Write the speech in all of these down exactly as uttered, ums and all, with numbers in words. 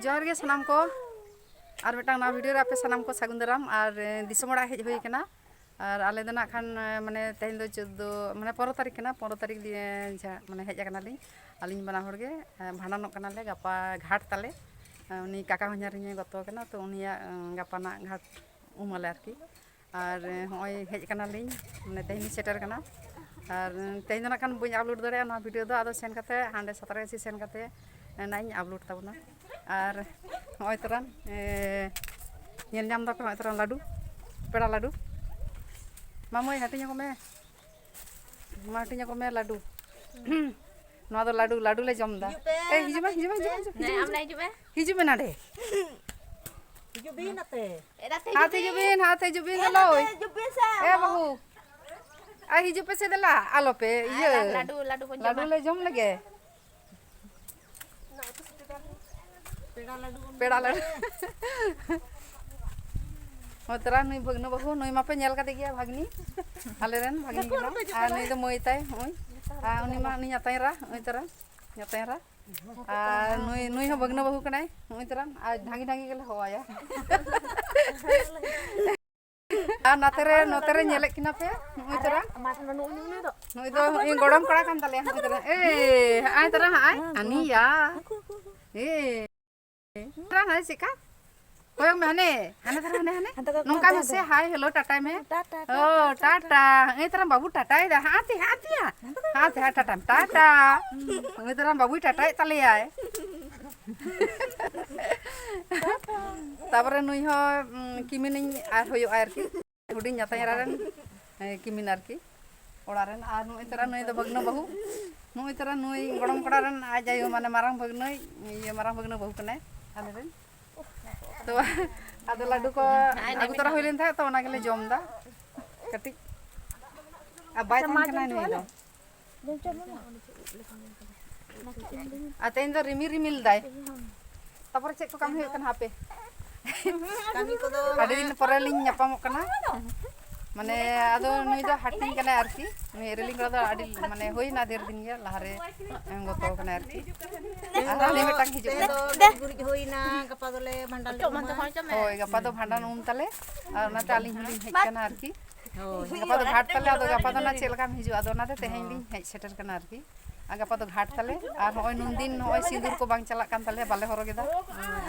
ᱡᱚᱦᱟᱨ ᱜᱮ ᱥᱟᱱᱟᱢ ᱠᱚ᱾ ᱟᱨ ᱢᱤᱫᱴᱟᱝ ᱱᱟᱣᱟ ᱵᱷᱤᱰᱤᱭᱳ ᱨᱮ ᱟᱯᱮ ᱥᱟᱱᱟᱢ ᱠᱚ ᱥᱟᱹᱜᱩᱱ ᱫᱟᱨᱟᱢ᱾ ᱟᱨ, ᱮ, ᱫᱤᱥᱚᱢ ᱚᱲᱟᱜ ᱦᱮᱡ ᱦᱩᱭ ᱠᱟᱱᱟ᱾ ᱟᱨ ᱟᱞᱮ ᱫᱚ ᱱᱟᱜ ᱠᱷᱟᱱ, ᱮ, ᱢᱟᱱᱮ, ᱛᱮᱦᱮᱧ ᱫᱚ ᱪᱳᱫᱽᱫᱳ, ᱢᱟᱱᱮ, ᱯᱚᱱᱨᱚ ᱛᱟᱹᱨᱤᱠᱷ ᱠᱟᱱᱟ, ᱯᱚᱱᱨᱚ ᱛᱟᱹᱨᱤᱠᱷ ᱫᱤᱭᱮ ᱡᱷᱟ-, ᱢᱟᱱᱮ, ᱦᱮᱡ ᱟᱠᱟᱱᱟᱞᱤᱧ᱾ ᱟᱹᱞᱤᱧ ᱵᱟᱱᱟ ᱦᱚᱲ ᱜᱮ, ᱮ, ᱵᱷᱟᱸᱰᱟᱱᱚᱜ ᱠᱟᱱᱟᱞᱮ ᱜᱟᱯᱟ ᱜᱷᱟᱴ ᱛᱟᱞᱮ᱾ ᱮ, ᱩᱱᱤ ᱠᱟᱠᱟ ᱦᱚᱧᱦᱟᱨᱤᱧ ᱮ ᱜᱚᱛᱚ ᱠᱟᱱᱟ, ᱛᱚ ᱩᱱᱤᱭᱟᱜ, ᱮ, ᱜᱟᱯᱟ ᱱᱟᱜ ᱜᱷᱟᱴ ᱩᱢ ᱟᱞᱮ ᱟᱨᱠᱤ᱾ ᱟᱨ, ᱮ, ᱦᱚᱸᱜᱼᱚᱭ ᱦᱮᱡ ᱠᱟᱱᱟᱞᱤᱧ, ᱢᱟᱱᱮ, ᱛᱮᱦᱮᱧ ᱞᱤᱧ ᱥᱮᱴᱮᱨ ᱠᱟᱱᱟ᱾ ᱟᱨ, ᱮ, ᱛᱮᱦᱮᱧ ᱫᱚ ᱱᱟᱜ ᱠᱷᱟᱱ ᱵᱟᱹᱧ ᱟᱯᱞᱳᱰ ᱫᱟᱲᱮᱭᱟᱜᱼᱟ ᱱᱚᱣᱟ ᱵᱷᱤᱰᱤᱭᱳ ᱫᱚ, ᱟᱫᱚ ᱥᱮᱱ ᱠᱟᱛᱮ ᱦᱟᱸᱰᱮ ᱥᱟᱸᱛᱨᱟᱜᱟᱹᱪᱷᱤ ᱥᱮᱱ ᱠᱟᱛᱮ, ᱮ, ᱱᱟᱜ ᱤᱧ ᱟᱯᱞᱳᱰ ᱛᱟᱵᱚᱱᱟ᱾ ᱟᱨ ᱦᱚᱸᱜᱼᱚᱭ ᱛᱚᱨᱟᱱ, ᱮ, ᱧᱮᱞ ᱧᱟᱢ ᱫᱟᱯᱮ, ᱦᱚᱸᱜᱼᱚᱭ ᱛᱚᱨᱟᱱ ᱞᱟᱹᱰᱩ, ᱯᱮᱲᱟ ᱞᱟᱹᱰᱩ᱾ ᱢᱟᱢᱚᱭ, ᱦᱟᱹᱴᱤᱧ ᱟᱠᱚ ᱢᱮ, ᱢᱟ, ᱦᱟᱹᱴᱤᱧ ᱟᱠᱚ ᱢᱮ ᱞᱟᱹᱰᱩ᱾ ᱱᱚᱣᱟ ᱫᱚ ᱞᱟᱹᱰᱩ, ᱞᱟᱹᱰᱩ ᱞᱮ ᱡᱚᱢ ᱮᱫᱟ᱾ ᱦᱤᱡᱩᱜ ᱯᱮ, ᱮ, ᱦᱤᱡᱩᱜ ᱢᱮ, ᱱᱟᱛᱮ ᱦᱤᱡᱩᱜ ᱢᱮ, ᱦᱤᱡᱩᱜ ᱢᱮ, ᱦᱤᱡᱩᱜ ᱢᱮ, ᱦᱤᱡᱩᱜ ᱢᱮ᱾ ᱦᱤᱡᱩᱜ ᱢᱮ ᱱᱟᱰᱮ᱾ ᱦᱤᱡᱩᱜ ᱵᱤᱱ ᱱᱟᱛᱮ᱾ ᱮ, ᱱᱟᱛᱮ ᱦᱟᱛᱮ ᱦᱤᱡᱩᱜ ᱦᱤᱡᱩᱜ ᱵᱤᱱ᱾ ᱵᱤᱱ, ᱦᱟᱛᱮ ᱦᱤᱡᱩᱜ ᱵᱤᱱ, ᱮ, ᱫᱮᱞᱳᱭ᱾ ᱱᱟᱛᱮ ᱦᱤᱡᱩᱜ ᱵᱤᱱ ᱥᱮ, ᱮ, ᱢᱟ᱾ ᱵᱟᱹᱦᱩ᱾ ᱟᱭ, ᱦᱤᱡᱩᱜ ᱯᱮᱥᱮ ᱫᱮᱞᱟ, ᱟᱞᱚᱯᱮ ᱟᱭ, ᱤᱭᱟᱹ᱾ ᱞᱟᱰᱩ, ᱞᱟᱰᱩ ᱵᱚᱱ ᱞᱟᱰᱩ ᱡᱚᱢᱟ᱾ ᱞᱮ ᱡᱚᱢ ᱞᱮᱜᱮ᱾ ᱯᱮᱲᱟ ᱞᱟᱹᱰᱩ᱾ ᱦᱳᱭ, ᱛᱟᱨᱟ ᱱᱩᱭ ᱵᱷᱟᱹᱜᱽᱱᱟᱹ ᱵᱟᱹᱦᱩ, ᱱᱩᱭ ᱢᱟᱯᱮ ᱧᱮᱞ ᱠᱟᱫᱮ ᱜᱮᱭᱟ, ᱵᱷᱟᱹᱜᱽᱱᱤ᱾ ᱟᱞᱮᱨᱮᱱ ᱵᱷᱟᱹᱜᱽᱱᱤ ᱠᱟᱱᱟ᱾ ᱟᱨ ᱱᱩᱭ ᱫᱚ ᱢᱟᱹᱭ ᱛᱟᱭ, ᱦᱚᱸᱜᱼᱚᱭ᱾ ᱟᱨ ᱩᱱᱤ ᱢᱟ, ᱩᱱᱤ ᱧᱟᱛᱟᱭ ᱮᱨᱟ, ᱱᱩᱭ ᱛᱟᱨᱟ, ᱧᱟᱛᱟᱭ ᱮᱨᱟ᱾ ᱟᱨ ᱱᱩᱭ, ᱱᱩᱭ ᱦᱚᱸ ᱵᱷᱟᱹᱜᱽᱱᱟᱹ ᱵᱟᱹᱦᱩ ᱠᱟᱱᱟᱭ, ᱱᱩᱭ ᱛᱟᱨᱟ᱾ ᱟᱨ ᱰᱷᱟᱝᱜᱤ ᱰᱷᱟᱝᱜᱤ ᱜᱮᱞᱮ ᱦᱚᱦᱚᱣᱟᱭᱟ᱾ ᱟᱨ ᱱᱟᱛᱮ ᱨᱮ, ᱱᱚᱛᱮ ᱨᱮ ᱧᱮᱞᱮᱫ ᱠᱤᱱᱟ ᱯᱮ, ᱱᱩᱭ ᱛᱟᱨᱟ᱾ ᱢᱟ ᱛᱟᱦᱞᱮ ᱱᱩᱭ, ᱱᱩᱭ, ᱱᱩᱭ ᱫᱚ᱾ ᱱᱩᱭ ᱫᱚ ᱱᱩᱭ ᱜᱚᱲᱚᱢ ᱠᱚᱲᱟ ᱠᱟᱱ ᱛᱟᱞᱮᱭᱟ, ᱱᱩᱭ ᱛᱟᱨᱟ᱾ ᱮ, ᱦᱟᱸᱜᱼᱟᱭ ᱛᱟᱨᱟ, ᱦᱟᱸᱜᱼᱟᱭ, ᱟᱱᱤᱭᱟ᱾ ᱮ᱾ ᱛᱟᱨᱟ ᱦᱟᱭ ᱪᱮᱫᱠᱟ? ᱠᱚᱭᱚᱜ ᱢᱮ ᱦᱟᱱᱮ, ᱦᱟᱱᱮ ᱛᱟᱨᱟ ᱦᱟᱱᱮ, ᱦᱟᱱᱮ᱾ ᱦᱟᱱᱛᱮ ᱠᱚᱭᱚᱜ ᱢᱮ, ᱱᱚᱝᱠᱟ ᱦᱟᱱᱛᱮ, ᱢᱮᱥᱮ, ᱦᱟᱱᱛᱮ᱾ ᱦᱟᱭ, ᱦᱮᱞᱳ, ᱴᱟᱴᱟᱭ ᱢᱮ᱾ ᱴᱟᱴᱟ, ᱚ, ᱴᱟᱴᱟ, ᱴᱟᱴᱟ᱾ ᱴᱟᱴᱟ᱾ ᱮ ᱛᱟᱨᱟ ᱵᱟᱹᱵᱩ ᱴᱟᱴᱟᱭ ᱫᱟ᱾ ᱦᱟᱱᱛᱮ, ᱦᱟᱱᱛᱮᱭᱟ᱾ ᱦᱟᱱᱛᱮ ᱠᱚᱭᱚᱜ ᱢᱮ, ᱦᱟᱱᱛᱮ, ᱦᱟᱱᱛᱮ᱾ ᱦᱟᱱᱛᱮ, ᱦᱟᱱᱛᱮ, ᱴᱟᱴᱟ᱾ ᱩᱱᱤ ᱛᱟᱨᱟ ᱵᱟᱹᱵᱩᱭ ᱴᱟᱴᱟᱭᱮᱫ ᱛᱟᱞᱮᱭᱟᱭ᱾ ᱛᱟᱯᱚᱨᱮ ᱱᱩᱭ ᱦᱚᱸ, ᱩᱸ, ᱠᱤᱢᱤᱱᱤᱧ ᱟᱨ ᱦᱩᱭᱩᱜᱼᱟ ᱟᱨᱠᱤ᱾ ᱦᱩᱰᱤᱧ ᱧᱟᱛᱟᱧ ᱮᱨᱟ ᱨᱮᱱ, ᱮ, ᱠᱤᱢᱤᱱ ᱟᱨᱠᱤ, ᱚᱲᱟᱜ ᱨᱮᱱ᱾ ᱟᱨ ᱱᱩᱜᱼᱩᱭ ᱛᱟᱨᱟ ᱱᱩᱭ ᱫᱚ ᱵᱷᱟᱹᱜᱽᱱᱟᱹ ᱵᱟᱹᱦᱩ, ᱱᱩᱜᱼᱩᱭ ᱛᱟᱨᱟ ᱱᱩᱭ ᱜᱚᱲᱚᱢ ᱠᱚᱲᱟ ᱨᱮᱱ ᱟᱡ ᱟᱭᱳ, ᱢᱟᱱᱮ ᱢᱟᱨᱟᱝ ᱵᱷᱟᱹᱜᱽᱱᱟᱹᱭ, ᱤᱭᱟᱹ, ᱢᱟᱨᱟᱝ ᱵᱷᱟᱹᱜᱽᱱᱟᱹ ᱵᱟᱹᱦᱩ ᱠᱟᱱᱟᱭ ᱟᱞᱮ ᱨᱮᱱ᱾ ᱛᱚ, ᱟᱫᱚ ᱞᱟᱹᱰᱩ ᱠᱚ ᱟᱹᱜᱩ ᱛᱚᱨᱟ ᱦᱩᱭ ᱞᱮᱱ ᱛᱟᱦᱮᱸᱫ, ᱛᱚ ᱚᱱᱟ ᱜᱮᱞᱮ ᱡᱚᱢ ᱮᱫᱟ ᱠᱟᱹᱴᱤᱡ᱾ ᱟᱨ ᱵᱟᱭ ᱛᱟᱦᱮᱱ ᱠᱟᱱᱟᱭ ᱱᱩᱭ ᱫᱚ᱾ ᱟᱨ ᱛᱮᱦᱮᱧ ᱫᱚ ᱨᱤᱢᱤᱞ ᱨᱤᱢᱤᱞ ᱫᱟᱭ᱾ ᱛᱟᱯᱚᱨᱮ ᱪᱮᱫ ᱠᱚ ᱠᱟᱹᱢᱤ ᱦᱩᱭᱩᱜ ᱠᱟᱱᱟ ᱦᱟᱯᱮ? ᱠᱟᱹᱢᱤ ᱠᱚᱫᱚ ᱟᱹᱰᱤ ᱫᱤᱱ ᱯᱚᱨᱮ ᱞᱤᱧ ᱧᱟᱯᱟᱢᱚᱜ ᱠᱟᱱᱟ᱾ ᱢᱟᱱᱮ ᱟᱫᱚ ᱱᱩᱭ ᱫᱚ ᱦᱟᱹᱴᱤᱧ ᱠᱟᱱᱟᱭ ᱟᱨᱠᱤ᱾ ᱱᱩᱭ ᱨᱮᱞᱤᱝ ᱠᱚᱲᱟ ᱫᱚ ᱟᱹᱰᱤ ᱢᱟᱱᱮ ᱦᱩᱭᱱᱟ ᱰᱷᱮᱨ ᱫᱤᱱ ᱜᱮ ᱞᱟᱦᱟᱨᱮ ᱜᱚᱛᱚ ᱠᱟᱱᱟᱭ ᱟᱨᱠᱤ᱾ ᱟᱨ ᱦᱟᱱᱤ ᱢᱤᱫᱴᱟᱝ ᱦᱤᱡᱩᱜ ᱠᱟᱱᱟ᱾ ᱜᱩᱨᱤᱡ ᱦᱩᱭᱱᱟ, ᱜᱟᱯᱟ ᱫᱚᱞᱮ ᱵᱷᱟᱸᱰᱟᱱ ᱞᱮ ᱩᱢᱟ᱾ ᱦᱳᱭ, ᱜᱟᱯᱟ ᱫᱚ ᱵᱷᱟᱸᱰᱟᱱ ᱩᱢ ᱛᱟᱞᱮ᱾ ᱟᱨ ᱚᱱᱟᱛᱮ ᱟᱹᱞᱤᱧ ᱦᱚᱸᱞᱤᱧ ᱦᱮᱡ ᱠᱟᱱᱟ ᱟᱨᱠᱤ᱾ ᱦᱳᱭ᱾ ᱜᱟᱯᱟ ᱫᱚ ᱜᱷᱟᱴ ᱛᱟᱞᱮ, ᱟᱫᱚ ᱜᱟᱯᱟ ᱫᱚ ᱱᱟ ᱪᱮᱫ ᱞᱮᱠᱟᱢ ᱦᱤᱡᱩᱜᱼᱟ, ᱟᱫᱚ ᱚᱱᱟᱛᱮ ᱛᱮᱦᱮᱧ ᱞᱤᱧ ᱦᱮᱡ ᱥᱮᱴᱮᱨ ᱠᱟᱱᱟ ᱟᱨᱠᱤ᱾ ᱟᱨ ᱜᱟᱯᱟ ᱫᱚ ᱜᱷᱟᱴ ᱛᱟᱞᱮ᱾ ᱟᱨ ᱱᱚᱜᱼᱚᱭ ᱱᱩᱱ ᱫᱤᱱ ᱱᱚᱜᱼᱚᱭ ᱥᱤᱸᱫᱩᱨ ᱠᱚ ᱵᱟᱝ ᱪᱟᱞᱟᱜ ᱠᱟᱱ ᱛᱟᱞᱮᱭᱟ, ᱵᱟᱞᱮ ᱦᱚᱨᱚᱜ ᱮᱫᱟ᱾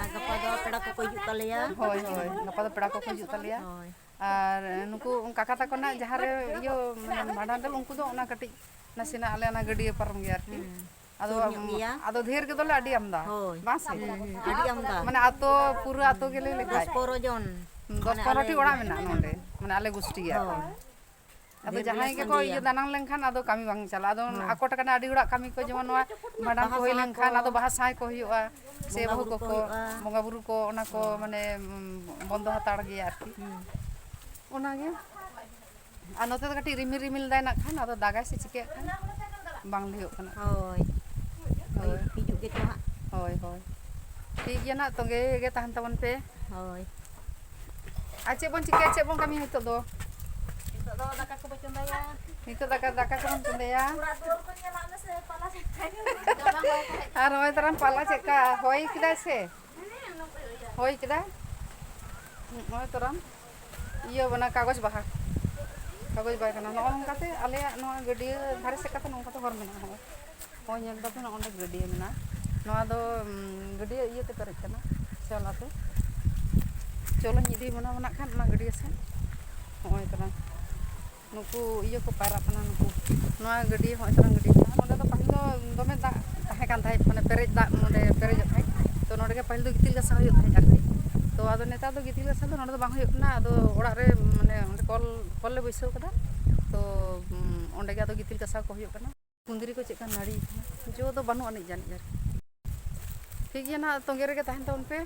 ᱟᱨ ᱜᱟᱯᱟ ᱫᱚ ᱯᱮᱲᱟ ᱠᱚᱠᱚ ᱦᱤᱡᱩᱜ ᱛᱟᱞᱮᱭᱟ᱾ ᱦᱳᱭ, ᱦᱳᱭ, ᱜᱟᱯᱟ ᱫᱚ ᱯᱮᱲᱟ ᱠᱚᱠᱚ ᱦᱤᱡᱩᱜ ᱛᱟᱞᱮᱭᱟ᱾ ᱦᱳᱭ᱾ ᱟᱨ ᱱᱩᱠᱩ ᱠᱟᱠᱟ ᱛᱟᱠᱚ ᱱᱟᱜ ᱡᱟᱦᱟᱸ ᱨᱮ ᱤᱭᱟᱹ, ᱢᱟᱱᱮ ᱵᱷᱟᱸᱰᱟᱱ ᱨᱮ, ᱩᱱᱠᱩ ᱫᱚ ᱚᱱᱟ ᱠᱟᱹᱴᱤᱡ ᱱᱟᱥᱮᱱᱟᱜ ᱟᱞᱮ ᱚᱱᱟ ᱜᱟᱹᱰᱭᱟᱹ ᱯᱟᱨᱚᱢ ᱜᱮᱭᱟ ᱟᱨᱠᱤ᱾ ᱦᱩᱸ᱾ ᱟᱫᱚ, ᱥᱩᱨ ᱧᱚᱜ ᱜᱮᱭᱟ᱾ ᱟᱫᱚ ᱰᱷᱮᱨ ᱜᱮᱫᱚᱞᱮ ᱟᱹᱰᱤ ᱟᱢᱫᱟ᱾ ᱦᱳᱭ᱾ ᱵᱟᱝ ᱥᱮ? ᱦᱩᱸ, ᱦᱩᱸ, ᱟᱹᱰᱤ ᱟᱢᱫᱟ᱾ ᱢᱟᱱᱮ ᱟᱛᱳ, ᱯᱩᱨᱟᱹ ᱟᱛᱳ ᱜᱮᱞᱮ ᱞᱮᱠᱷᱟᱭ᱾ ᱫᱚᱥ ᱯᱚᱱᱨᱚ ᱡᱚᱱ᱾ ᱫᱚᱥ ᱢᱟᱱᱮ ᱯᱚᱱᱨᱚ ᱟᱞᱮ ᱴᱤ ᱚᱲᱟᱜ ᱢᱮᱱᱟᱜᱼᱟ ᱱᱚᱰᱮ, ᱢᱟᱱᱮ ᱟᱞᱮ ᱜᱩᱥᱴᱤ ᱜᱮ ᱟᱨᱠᱤ᱾ ᱦᱳᱭ᱾ ᱟᱫᱚ ᱰᱷᱮᱨ ᱡᱟᱦᱟᱸᱭ ᱜᱮᱞᱮ ᱜᱮᱠᱚ ᱥᱟᱸᱜᱮᱭᱟ᱾ ᱤᱭᱟᱹ ᱫᱟᱱᱟᱝ ᱞᱮᱱᱠᱷᱟᱱ ᱟᱫᱚ ᱠᱟᱹᱢᱤ ᱵᱟᱝ ᱪᱟᱞᱟᱜᱼᱟ᱾ ᱟᱫᱚ ᱦᱳᱭ᱾ ᱟᱠᱚ ᱴᱟᱠᱟ ᱨᱮᱱᱟᱜ ᱟᱹᱰᱤ ᱦᱚᱲᱟᱜ ᱠᱟᱹᱢᱤ ᱠᱚ, ᱡᱮᱢᱚᱱ ᱱᱚᱣᱟ ᱵᱷᱟᱸᱰᱟᱱ ᱠᱚ ᱵᱟᱦᱟ ᱦᱩᱭ ᱥᱟᱶ ᱞᱮᱱᱠᱷᱟᱱ ᱠᱚ, ᱟᱫᱚ ᱵᱟᱦᱟ ᱥᱟᱸᱭ ᱠᱚ ᱦᱩᱭᱩᱜᱼᱟ, ᱥᱮ ᱵᱚᱸᱜᱟ ᱵᱟᱹᱦᱩ ᱵᱩᱨᱩ ᱠᱚ ᱠᱚᱠᱚ, ᱦᱩᱭᱩᱜᱼᱟ᱾ ᱵᱚᱸᱜᱟ ᱵᱩᱨᱩ ᱠᱚ, ᱚᱱᱟ ᱠᱚ ᱦᱳᱭ᱾ ᱢᱟᱱᱮ, ᱩᱢ, ᱵᱚᱱᱫᱚ ᱦᱟᱛᱟᱲ ᱜᱮᱭᱟ ᱟᱨᱠᱤ᱾ ᱦᱩᱸ᱾ ᱚᱱᱟᱜᱮ᱾ ᱟᱨ ᱱᱚᱛᱮ ᱫᱚ ᱠᱟᱹᱴᱤᱡ ᱨᱤᱢᱤᱞ ᱨᱤᱢᱤᱞ ᱫᱟᱭ ᱱᱟᱜ ᱠᱷᱟᱱ, ᱟᱫᱚ ᱫᱟᱜᱟᱭ ᱥᱮ ᱪᱤᱠᱟᱹᱜ ᱠᱷᱟᱱ ᱵᱟᱝ ᱞᱟᱹᱭᱚᱜ ᱠᱟᱱᱟ᱾ ᱦᱳᱭ᱾ ᱦᱳᱭ᱾ ᱦᱤᱡᱩᱜ ᱜᱮᱪᱚ ᱦᱟᱸᱜ᱾ ᱦᱳᱭ, ᱦᱳᱭ᱾ ᱴᱷᱤᱠ ᱜᱮᱭᱟ ᱱᱟᱜ, ᱛᱚᱸᱜᱮ ᱜᱮ ᱛᱟᱦᱮᱱ ᱛᱟᱵᱚᱱ ᱯᱮ᱾ ᱦᱳᱭ᱾ ᱟᱨ ᱪᱮᱫ ᱵᱚᱱ ᱪᱤᱠᱟᱹᱭᱟ, ᱪᱮᱫ ᱵᱚᱱ ᱠᱟᱹᱢᱤᱭᱟ ᱱᱤᱛᱚᱜ ᱫᱚ? ᱱᱤᱛᱚᱜ ᱫᱚ ᱫᱟᱠᱟ ᱠᱚᱵᱚ ᱪᱚᱸᱫᱟᱭᱟ᱾ ᱱᱤᱛᱚᱜ ᱫᱟᱠᱟ, ᱫᱟᱠᱟ ᱠᱚᱵᱚᱱ ᱪᱚᱸᱫᱟᱭᱟ᱾ ᱚᱲᱟᱜ ᱫᱩᱣᱟᱹᱨ ᱠᱚ ᱧᱮᱞᱟᱜ ᱢᱮᱥᱮ, ᱯᱟᱞᱟ ᱪᱮᱫ ᱞᱮᱠᱟ᱾ ᱟᱨ ᱱᱚᱜᱼᱚᱭ ᱛᱟᱨᱟᱢ ᱯᱟᱞᱟ ᱪᱮᱫ ᱞᱮᱠᱟ ᱦᱚᱭ ᱠᱮᱫᱟᱭ ᱥᱮ? ᱦᱚᱭ ᱠᱮᱫᱟᱭ᱾ ᱱᱚᱜᱼᱚᱭ ᱛᱟᱨᱟᱢ ᱤᱭᱟᱹ ᱚᱱᱟ ᱠᱟᱜᱚᱡᱽ ᱵᱟᱦᱟ, ᱠᱟᱜᱚᱡᱽ ᱵᱟᱦᱟ ᱠᱟᱱᱟ᱾ ᱱᱚᱜᱼᱚ ᱱᱚᱝᱠᱟᱛᱮ ᱟᱞᱮᱭᱟᱜ ᱱᱚᱣᱟ ᱜᱟᱹᱰᱭᱟᱹ ᱫᱷᱟᱨᱮ ᱥᱮᱫ ᱠᱟᱛᱮ ᱱᱚᱝᱠᱟᱛᱮ ᱦᱚᱨ ᱢᱮᱱᱟᱜᱼᱟ᱾ ᱱᱚᱜᱼᱚᱭ, ᱱᱚᱜᱼᱚᱭ ᱧᱮᱞ ᱫᱟᱯᱮ, ᱱᱚᱜᱼᱚ ᱱᱚᱸᱰᱮ ᱜᱟᱹᱰᱭᱟᱹ ᱢᱮᱱᱟᱜᱼᱟ᱾ ᱱᱚᱣᱟ ᱫᱚ, ᱩᱢ, ᱜᱟᱹᱰᱭᱟᱹ ᱤᱭᱟᱹᱛᱮ ᱯᱮᱨᱮᱡ ᱠᱟᱱᱟ, ᱥᱮᱣᱞᱟ ᱛᱮ᱾ ᱪᱚᱞᱚᱧ ᱤᱫᱤ ᱵᱚᱱᱟ ᱱᱟᱜ ᱠᱷᱟᱱ ᱚᱱᱟ ᱜᱟᱹᱰᱭᱟᱹ ᱥᱮᱫ᱾ ᱱᱚᱜᱼᱚᱭ ᱛᱟᱨᱟᱢ᱾ ᱱᱩᱠᱩ ᱤᱭᱟᱹ ᱠᱚ ᱯᱟᱭᱨᱟᱜ ᱠᱟᱱᱟ ᱱᱩᱠᱩ᱾ ᱱᱚᱣᱟ ᱜᱟᱹᱰᱭᱟᱹ ᱦᱚᱸᱜᱼᱚᱭ ᱛᱟᱨᱟᱝ ᱜᱟᱹᱰᱭᱟᱹ ᱠᱟᱱᱟ᱾ ᱱᱚᱸᱰᱮ ᱫᱚ ᱯᱟᱹᱦᱤᱞ ᱫᱚ ᱫᱚᱢᱮ ᱫᱟᱜ ᱛᱟᱦᱮᱸ ᱠᱟᱱ ᱛᱟᱦᱮᱸᱫ, ᱢᱟᱱᱮ ᱯᱮᱨᱮᱡ ᱫᱟᱜ ᱱᱚᱸᱰᱮ ᱯᱮᱨᱮᱡᱚᱜ ᱛᱟᱦᱮᱸᱫ᱾ ᱛᱚ ᱱᱚᱸᱰᱮ ᱜᱮ ᱯᱟᱹᱦᱤᱞ ᱫᱚ ᱜᱤᱛᱤᱞ ᱜᱟᱥᱟᱣ ᱦᱩᱭᱩᱜ ᱛᱟᱦᱮᱸᱫ ᱟᱨᱠᱤ᱾ ᱛᱚ ᱟᱫᱚ ᱱᱮᱛᱟᱨ ᱫᱚ ᱜᱤᱛᱤᱞ ᱜᱟᱥᱟᱣ ᱫᱚ ᱱᱚᱸᱰᱮ ᱫᱚ ᱵᱟᱝ ᱦᱩᱭᱩᱜ ᱠᱟᱱᱟ᱾ ᱟᱫᱚ ᱚᱲᱟᱜ ᱨᱮ ᱢᱟᱱᱮ ᱚᱸᱰᱮ ᱠᱚᱞ, ᱠᱚᱞ ᱞᱮ ᱵᱟᱹᱭᱥᱟᱹᱣ ᱠᱟᱫᱟ᱾ ᱛᱚ, ᱩᱸ, ᱚᱸᱰᱮ ᱜᱮ ᱟᱫᱚ ᱜᱤᱛᱤᱞ ᱜᱟᱥᱟᱣ ᱠᱚ ᱦᱩᱭᱩᱜ ᱠᱟᱱᱟ᱾ ᱠᱩᱸᱫᱽᱨᱤ ᱠᱚ ᱪᱮᱫᱠᱟ ᱱᱟᱹᱲᱤ ᱠᱟᱱᱟ, ᱡᱚ ᱫᱚ ᱵᱟᱹᱱᱩᱜ ᱟᱹᱱᱤᱡ ᱡᱟᱹᱱᱤᱡ ᱟᱨᱠᱤ᱾ ᱴᱷᱤᱠ ᱜᱮᱭᱟ ᱱᱟᱦᱟᱜ, ᱛᱚᱸᱜᱮ ᱨᱮᱜᱮ ᱛᱟᱦᱮᱱ ᱛᱟᱵᱚᱱ ᱯᱮ᱾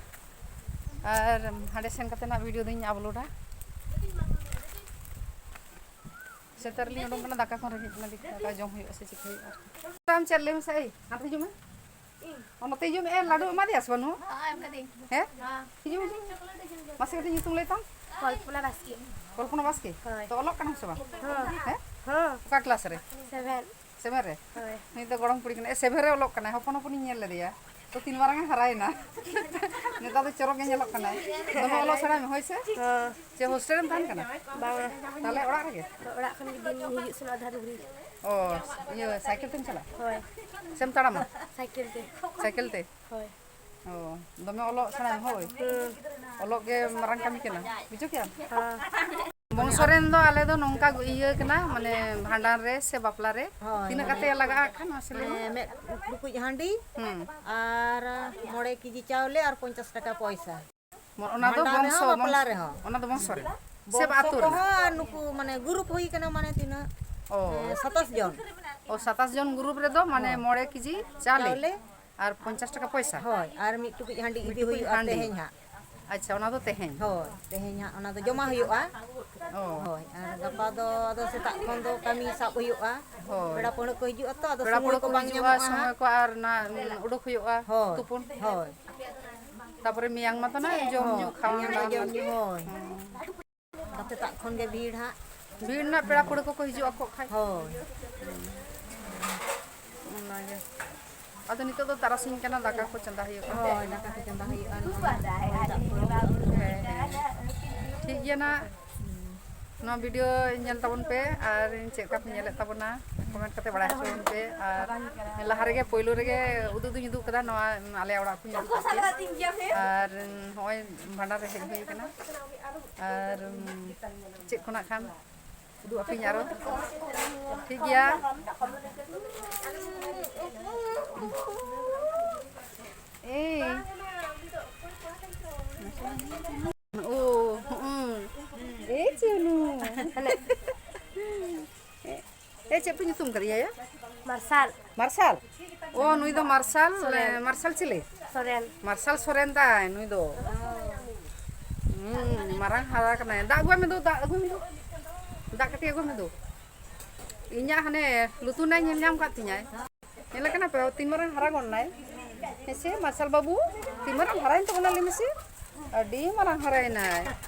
ᱟᱨ ᱦᱟᱸᱰᱮ ᱥᱮᱱ ᱠᱟᱛᱮ ᱱᱟᱦᱟᱜ ᱵᱷᱤᱰᱤᱭᱳ ᱫᱚᱧ ᱟᱯᱞᱳᱰᱟ᱾ ᱥᱮᱛᱟᱜ ᱨᱮᱞᱤᱧ ᱩᱰᱩᱝ ᱠᱟᱱᱟ, ᱫᱟᱠᱟ ᱠᱷᱚᱱ ᱨᱮᱸᱜᱮᱡ ᱠᱟᱱᱟ, ᱫᱮᱠᱷᱤ ᱫᱟᱠᱟ ᱡᱚᱢ ᱦᱩᱭᱩᱜᱼᱟ ᱥᱮ ᱪᱤᱠᱟᱹ ᱦᱩᱭᱩᱜᱼᱟ᱾ ᱟᱢ ᱪᱮᱫ ᱞᱟᱹᱭ ᱢᱮᱥᱮ, ᱮᱭ, ᱦᱟᱱᱛᱮ ᱦᱤᱡᱩᱜ ᱢᱮ᱾ ᱚ, ᱱᱚᱛᱮ ᱦᱤᱡᱩᱜ ᱢᱮ᱾ ᱮ, ᱞᱟᱹᱰᱩ ᱮᱢᱟ ᱫᱮᱭᱟ ᱥᱮ ᱵᱟᱹᱱᱩᱜᱼᱟ? ᱦᱮᱸ, ᱮᱢ ᱠᱟᱹᱫᱟᱹᱧ᱾ ᱦᱮᱸ? ᱦᱮᱸ᱾ ᱦᱤᱡᱩᱜ ᱢᱮ, ᱦᱤᱡᱩᱜ ᱢᱮ᱾ ᱢᱟᱥᱮ ᱠᱟᱹᱴᱤᱡ ᱧᱩᱛᱩᱢ ᱞᱟᱹᱭ ᱛᱟᱢ᱾ ᱠᱚᱞᱯᱚᱱᱟ ᱵᱟᱥᱠᱮ᱾ ᱠᱚᱞᱯᱚᱱᱟ ᱵᱟᱥᱠᱮ? ᱦᱳᱭ᱾ ᱛᱚ ᱚᱞᱚᱜ ᱠᱟᱱᱟᱢ ᱥᱮ ᱵᱟᱝ? ᱦᱚᱸ᱾ ᱦᱮᱸ? ᱦᱚᱸ᱾ ᱚᱠᱟ ᱠᱞᱟᱥ ᱨᱮ? ᱥᱮᱵᱷᱮᱱ᱾ ᱥᱮᱵᱷᱮᱱ ᱨᱮ? ᱦᱳᱭ᱾ ᱱᱤᱛ ᱫᱚ ᱜᱚᱲᱚᱢ ᱠᱩᱲᱤ ᱠᱟᱱᱟᱭ᱾ ᱮ, ᱥᱮᱵᱷᱮᱱ ᱨᱮ ᱚᱞᱚᱜ ᱠᱟᱱᱟᱭ, ᱦᱚᱯᱚᱱ ᱦᱚᱯᱚᱱᱤᱧ ᱧᱮᱞ ᱞᱮᱫᱮᱭᱟ᱾ ᱛᱚ ᱛᱤᱱ ᱢᱟᱨᱟᱝ ᱮ ᱦᱟᱨᱟᱭᱮᱱᱟ᱾ ᱱᱮᱛᱟᱨ ᱫᱚ ᱪᱚᱨᱚᱠ ᱜᱮ ᱧᱮᱞᱚᱜ ᱠᱟᱱᱟᱭ᱾ ᱫᱚᱢᱮ ᱚᱞᱚᱜ ᱥᱮᱬᱟᱭ ᱢᱮ, ᱦᱳᱭ ᱥᱮ? ᱦᱚᱸ᱾ ᱪᱮ ᱦᱳᱥᱴᱮᱞ ᱨᱮᱢ ᱛᱟᱦᱮᱱ ᱠᱟᱱᱟ? ᱵᱟᱝᱟ᱾ ᱛᱟᱦᱞᱮ ᱚᱲᱟᱜ ᱨᱮᱜᱮ? ᱚᱲᱟᱜ ᱠᱷᱚᱱ ᱜᱮ ᱫᱤᱱ ᱦᱤᱡᱩᱜ ᱥᱮᱱᱚᱜ ᱟᱫᱷᱟ ᱰᱩᱝᱨᱤ᱾ ᱚ, ᱤᱭᱟᱹ, ᱥᱟᱭᱠᱮᱞ ᱛᱮᱢ ᱪᱟᱞᱟᱜᱼᱟ? ᱦᱳᱭ᱾ ᱥᱮᱢ ᱛᱟᱲᱟᱢᱟ? ᱥᱟᱭᱠᱮᱞ ᱛᱮ᱾ ᱥᱟᱭᱠᱮᱞ ᱛᱮ? ᱦᱳᱭ᱾ ᱚ, ᱫᱚᱢᱮ ᱚᱞᱚᱜ ᱥᱮᱬᱟᱭ ᱢᱮ, ᱦᱳᱭ᱾ ᱦᱩᱸ᱾ ᱚᱞᱚᱜ ᱜᱮ ᱢᱟᱨᱟᱝ ᱠᱟᱹᱢᱤ ᱠᱟᱱᱟ, ᱵᱩᱡᱷᱟᱹᱣ ᱠᱮᱜᱼᱟᱢ? ᱦᱚᱸ᱾ ᱵᱚᱝᱥᱚ ᱨᱮᱱ ᱫᱚ ᱟᱞᱮ ᱫᱚ ᱱᱚᱝᱠᱟ ᱤᱭᱟᱹ ᱠᱟᱱᱟ, ᱢᱟᱱᱮ ᱵᱷᱟᱸᱰᱟᱱ ᱨᱮ ᱥᱮ ᱵᱟᱯᱞᱟ ᱨᱮ ᱦᱳᱭ, ᱛᱤᱱᱟᱹᱜ ᱢᱟᱱᱮ ᱠᱟᱛᱮ ᱞᱟᱜᱟᱜᱼᱟ ᱠᱷᱟᱱ ᱢᱟᱥᱮ ᱞᱟᱹᱭ ᱢᱮ? ᱢᱟᱱᱮ ᱢᱤᱫ ᱴᱩᱠᱩᱡ ᱦᱟᱺᱰᱤ ᱦᱩᱸ᱾ ᱟᱨ ᱢᱚᱬᱮ ᱠᱮᱡᱤ ᱪᱟᱣᱞᱮ ᱟᱨ ᱯᱚᱧᱪᱟᱥ ᱴᱟᱠᱟ ᱯᱚᱭᱥᱟ᱾ ᱚᱱᱟ ᱫᱚ ᱵᱷᱟᱸᱰᱟᱱ ᱵᱚᱝᱥᱚ, ᱨᱮᱦᱚᱸ, ᱵᱟᱯᱞᱟ ᱵᱚᱝᱥᱚ, ᱨᱮᱦᱚᱸ᱾ ᱚᱱᱟ ᱫᱚ ᱵᱚᱝᱥᱚ ᱨᱮ ᱥᱮ ᱵᱚᱝᱥᱚ ᱟᱹᱛᱩ ᱨᱮ? ᱠᱚᱦᱚᱸ ᱱᱩᱠᱩ ᱢᱟᱱᱮ ᱜᱩᱨᱩᱯ ᱦᱩᱭ ᱠᱟᱱᱟ, ᱢᱟᱱᱮ ᱛᱤᱱᱟᱹᱜ? ᱚ᱾ ᱮ, ᱥᱟᱛᱟᱥ ᱡᱚᱱ᱾ ᱚ, ᱥᱟᱛᱟᱥ ᱡᱚᱱ ᱜᱩᱨᱩᱯ ᱨᱮᱫᱚ ᱢᱟᱱᱮ ᱦᱚᱸ᱾ ᱢᱚᱬᱮ ᱠᱮᱡᱤ ᱪᱟᱣᱞᱮ ᱪᱟᱣᱞᱮ᱾ ᱟᱨ ᱯᱚᱧᱪᱟᱥ ᱴᱟᱠᱟ ᱯᱚᱭᱥᱟ? ᱦᱳᱭ, ᱟᱨ ᱢᱤᱫ ᱴᱩᱠᱩᱡ ᱦᱟᱺᱰᱤ ᱢᱤᱫ ᱤᱫᱤ ᱴᱩᱠᱩᱡ ᱦᱩᱭᱩᱜᱼᱟ ᱦᱟᱺᱰᱤ᱾ ᱛᱮᱦᱮᱧ ᱦᱟᱸᱜ᱾ ᱟᱪᱪᱷᱟ, ᱚᱱᱟ ᱫᱚ ᱛᱮᱦᱮᱧ? ᱦᱳᱭ, ᱛᱮᱦᱮᱧ ᱦᱟᱸᱜ ᱚᱱᱟ ᱫᱚ ᱡᱚᱢᱟ ᱦᱩᱭᱩᱜᱼᱟ᱾ ᱚ᱾ ᱦᱳᱭ, ᱟᱨ ᱜᱟᱯᱟ ᱫᱚ ᱟᱫᱚ ᱥᱮᱛᱟᱜ ᱠᱷᱚᱱ ᱫᱚ ᱠᱟᱹᱢᱤ ᱥᱟᱵ ᱦᱩᱭᱩᱜᱼᱟ᱾ ᱦᱳᱭ᱾ ᱯᱮᱲᱟ ᱯᱟᱹᱲᱦᱟᱹ ᱠᱚ ᱦᱤᱡᱩᱜᱼᱟ ᱛᱚ, ᱟᱫᱚ ᱯᱮᱲᱟ ᱥᱚᱢᱚᱭ ᱯᱟᱹᱲᱦᱟᱹ ᱠᱚ ᱠᱚ ᱵᱟᱝ ᱦᱤᱡᱩᱜᱼᱟ, ᱧᱟᱢᱚᱜᱼᱟ ᱥᱚᱢᱚᱭ ᱦᱟᱸᱜ᱾ ᱠᱚ ᱟᱨ ᱚᱱᱟ, ᱩᱰᱩᱠ ᱦᱩᱭᱩᱜᱼᱟ, ᱦᱳᱭ᱾ ᱛᱩᱯᱩᱱ᱾ ᱦᱳᱭ᱾ ᱛᱟᱯᱚᱨᱮ ᱢᱮᱭᱟᱝ ᱢᱟᱛᱚ ᱱᱟ ᱡᱚᱢ ᱧᱩ ᱦᱳᱭ, ᱠᱷᱟᱣᱟ ᱢᱮᱭᱟᱝ ᱫᱟᱣᱟ ᱡᱚᱢ ᱱᱟᱜ᱾ ᱧᱩ, ᱦᱳᱭ᱾ ᱦᱩᱸ᱾ ᱟᱫᱚ ᱥᱮᱛᱟᱜ ᱠᱷᱚᱱ ᱜᱮ ᱵᱷᱤᱲ ᱦᱟᱸᱜ᱾ ᱵᱷᱤᱲ ᱨᱮᱱᱟᱜ ᱯᱮᱲᱟ ᱯᱟᱹᱲᱦᱟᱹ ᱠᱚᱠᱚ ᱦᱤᱡᱩᱜ ᱟᱠᱚ ᱠᱷᱟᱡ᱾ ᱦᱳᱭ᱾ ᱚᱱᱟᱜᱮ᱾ ᱟᱫᱚ ᱱᱤᱛᱚᱜ ᱫᱚ ᱛᱟᱨᱟᱥᱤᱧ ᱠᱟᱱᱟ, ᱫᱟᱠᱟ ᱠᱚ ᱪᱚᱸᱫᱟ ᱦᱩᱭᱩᱜᱼᱟ᱾ ᱦᱳᱭ, ᱫᱟᱠᱟ ᱠᱚ ᱪᱚᱸᱫᱟ ᱦᱩᱭᱩᱜᱼᱟ᱾ ᱦᱮᱸ, ᱦᱮᱸ᱾ ᱴᱷᱤᱠ ᱜᱮᱭᱟ ᱱᱟᱜ᱾ ᱱᱚᱣᱟ ᱵᱷᱤᱰᱤᱭᱳ ᱧᱮᱞ ᱛᱟᱵᱚᱱ ᱯᱮ ᱟᱨ ᱪᱮᱫ ᱞᱮᱠᱟ ᱯᱮ ᱧᱮᱞᱮᱫ ᱛᱟᱵᱚᱱᱟ, ᱠᱚᱢᱮᱱᱴ ᱠᱟᱛᱮ ᱵᱟᱲᱟᱭ ᱦᱚᱪᱚ ᱵᱚᱱ ᱯᱮ᱾ ᱟᱨ ᱞᱟᱦᱟ ᱨᱮᱜᱮ, ᱯᱳᱭᱞᱳ ᱨᱮᱜᱮ ᱩᱫᱩᱜ ᱫᱩᱧ ᱩᱫᱩᱜ ᱠᱟᱫᱟ ᱱᱚᱣᱟ ᱟᱞᱮ ᱚᱲᱟᱜ ᱠᱚᱧ ᱩᱫᱩᱜ ᱠᱟᱫ ᱯᱮᱭᱟ᱾ ᱟᱨ ᱱᱚᱜᱼᱚᱭ ᱵᱷᱟᱸᱰᱟᱱ ᱨᱮ ᱦᱮᱡ ᱦᱩᱭ ᱠᱟᱱᱟ᱾ ᱟᱨ ᱪᱮᱫ ᱠᱷᱚᱱᱟᱜ ᱠᱷᱟᱱ ᱩᱫᱩᱜ ᱟᱹᱯᱤᱧ ᱟᱨᱚ᱾ ᱴᱷᱤᱠ ᱜᱮᱭᱟ᱾ ᱮᱭ᱾ ᱳ, ᱦᱩᱸ᱾ ᱮᱭ ᱪᱩᱱᱩ᱾ ᱦᱟᱱᱮ᱾ ᱮ, ᱪᱮᱫ ᱯᱮ ᱧᱩᱛᱩᱢ ᱠᱟᱫᱮᱭᱟ ᱭᱟ? ᱢᱟᱨᱥᱟᱞ᱾ ᱢᱟᱨᱥᱟᱞ? ᱚ, ᱱᱩᱭ ᱫᱚ ᱢᱟᱨᱥᱟᱞ, ᱥᱚᱨᱮᱱ᱾ ᱮ, ᱢᱟᱨᱥᱟᱞ ᱪᱤᱞᱤ? ᱥᱚᱨᱮᱱ᱾ ᱢᱟᱨᱥᱟᱞ ᱥᱚᱨᱮᱱ ᱛᱟᱭ ᱱᱩᱭ ᱫᱚ᱾ ᱦᱩᱸ, ᱢᱟᱨᱟᱝ ᱦᱟᱨᱟ ᱠᱟᱱᱟᱭ᱾ ᱫᱟᱜ ᱟᱹᱜᱩᱭ ᱢᱮ ᱫᱩ, ᱫᱟᱜ ᱟᱹᱜᱩᱭ ᱢᱮ ᱫᱩ᱾ ᱫᱟᱜ ᱠᱟᱹᱴᱤᱡ ᱟᱹᱜᱩᱭ ᱢᱮ ᱫᱩ᱾ ᱤᱧᱟᱹᱜ ᱦᱟᱱᱮ ᱞᱩᱛᱩᱨ ᱱᱟᱭ ᱧᱮᱞ ᱧᱟᱢ ᱠᱟᱫ ᱛᱤᱧᱟᱭ᱾ ᱧᱮᱞᱮ ᱠᱟᱱᱟ ᱯᱮ, ᱛᱤᱱ ᱢᱟᱨᱟᱝ ᱦᱟᱨᱟ ᱜᱚᱫ ᱱᱟᱭ᱾ ᱦᱮᱸ ᱥᱮ, ᱢᱟᱨᱥᱟᱞ ᱵᱟᱹᱵᱩ, ᱛᱤᱱ ᱢᱟᱨᱟᱝ ᱦᱟᱨᱟᱭᱮᱱ ᱛᱟᱵᱚᱱᱟ ᱞᱟᱹᱭ ᱢᱮᱥᱮ? ᱟᱹᱰᱤ ᱢᱟᱨᱟᱝ ᱦᱟᱨᱟᱭᱮᱱᱟᱭ᱾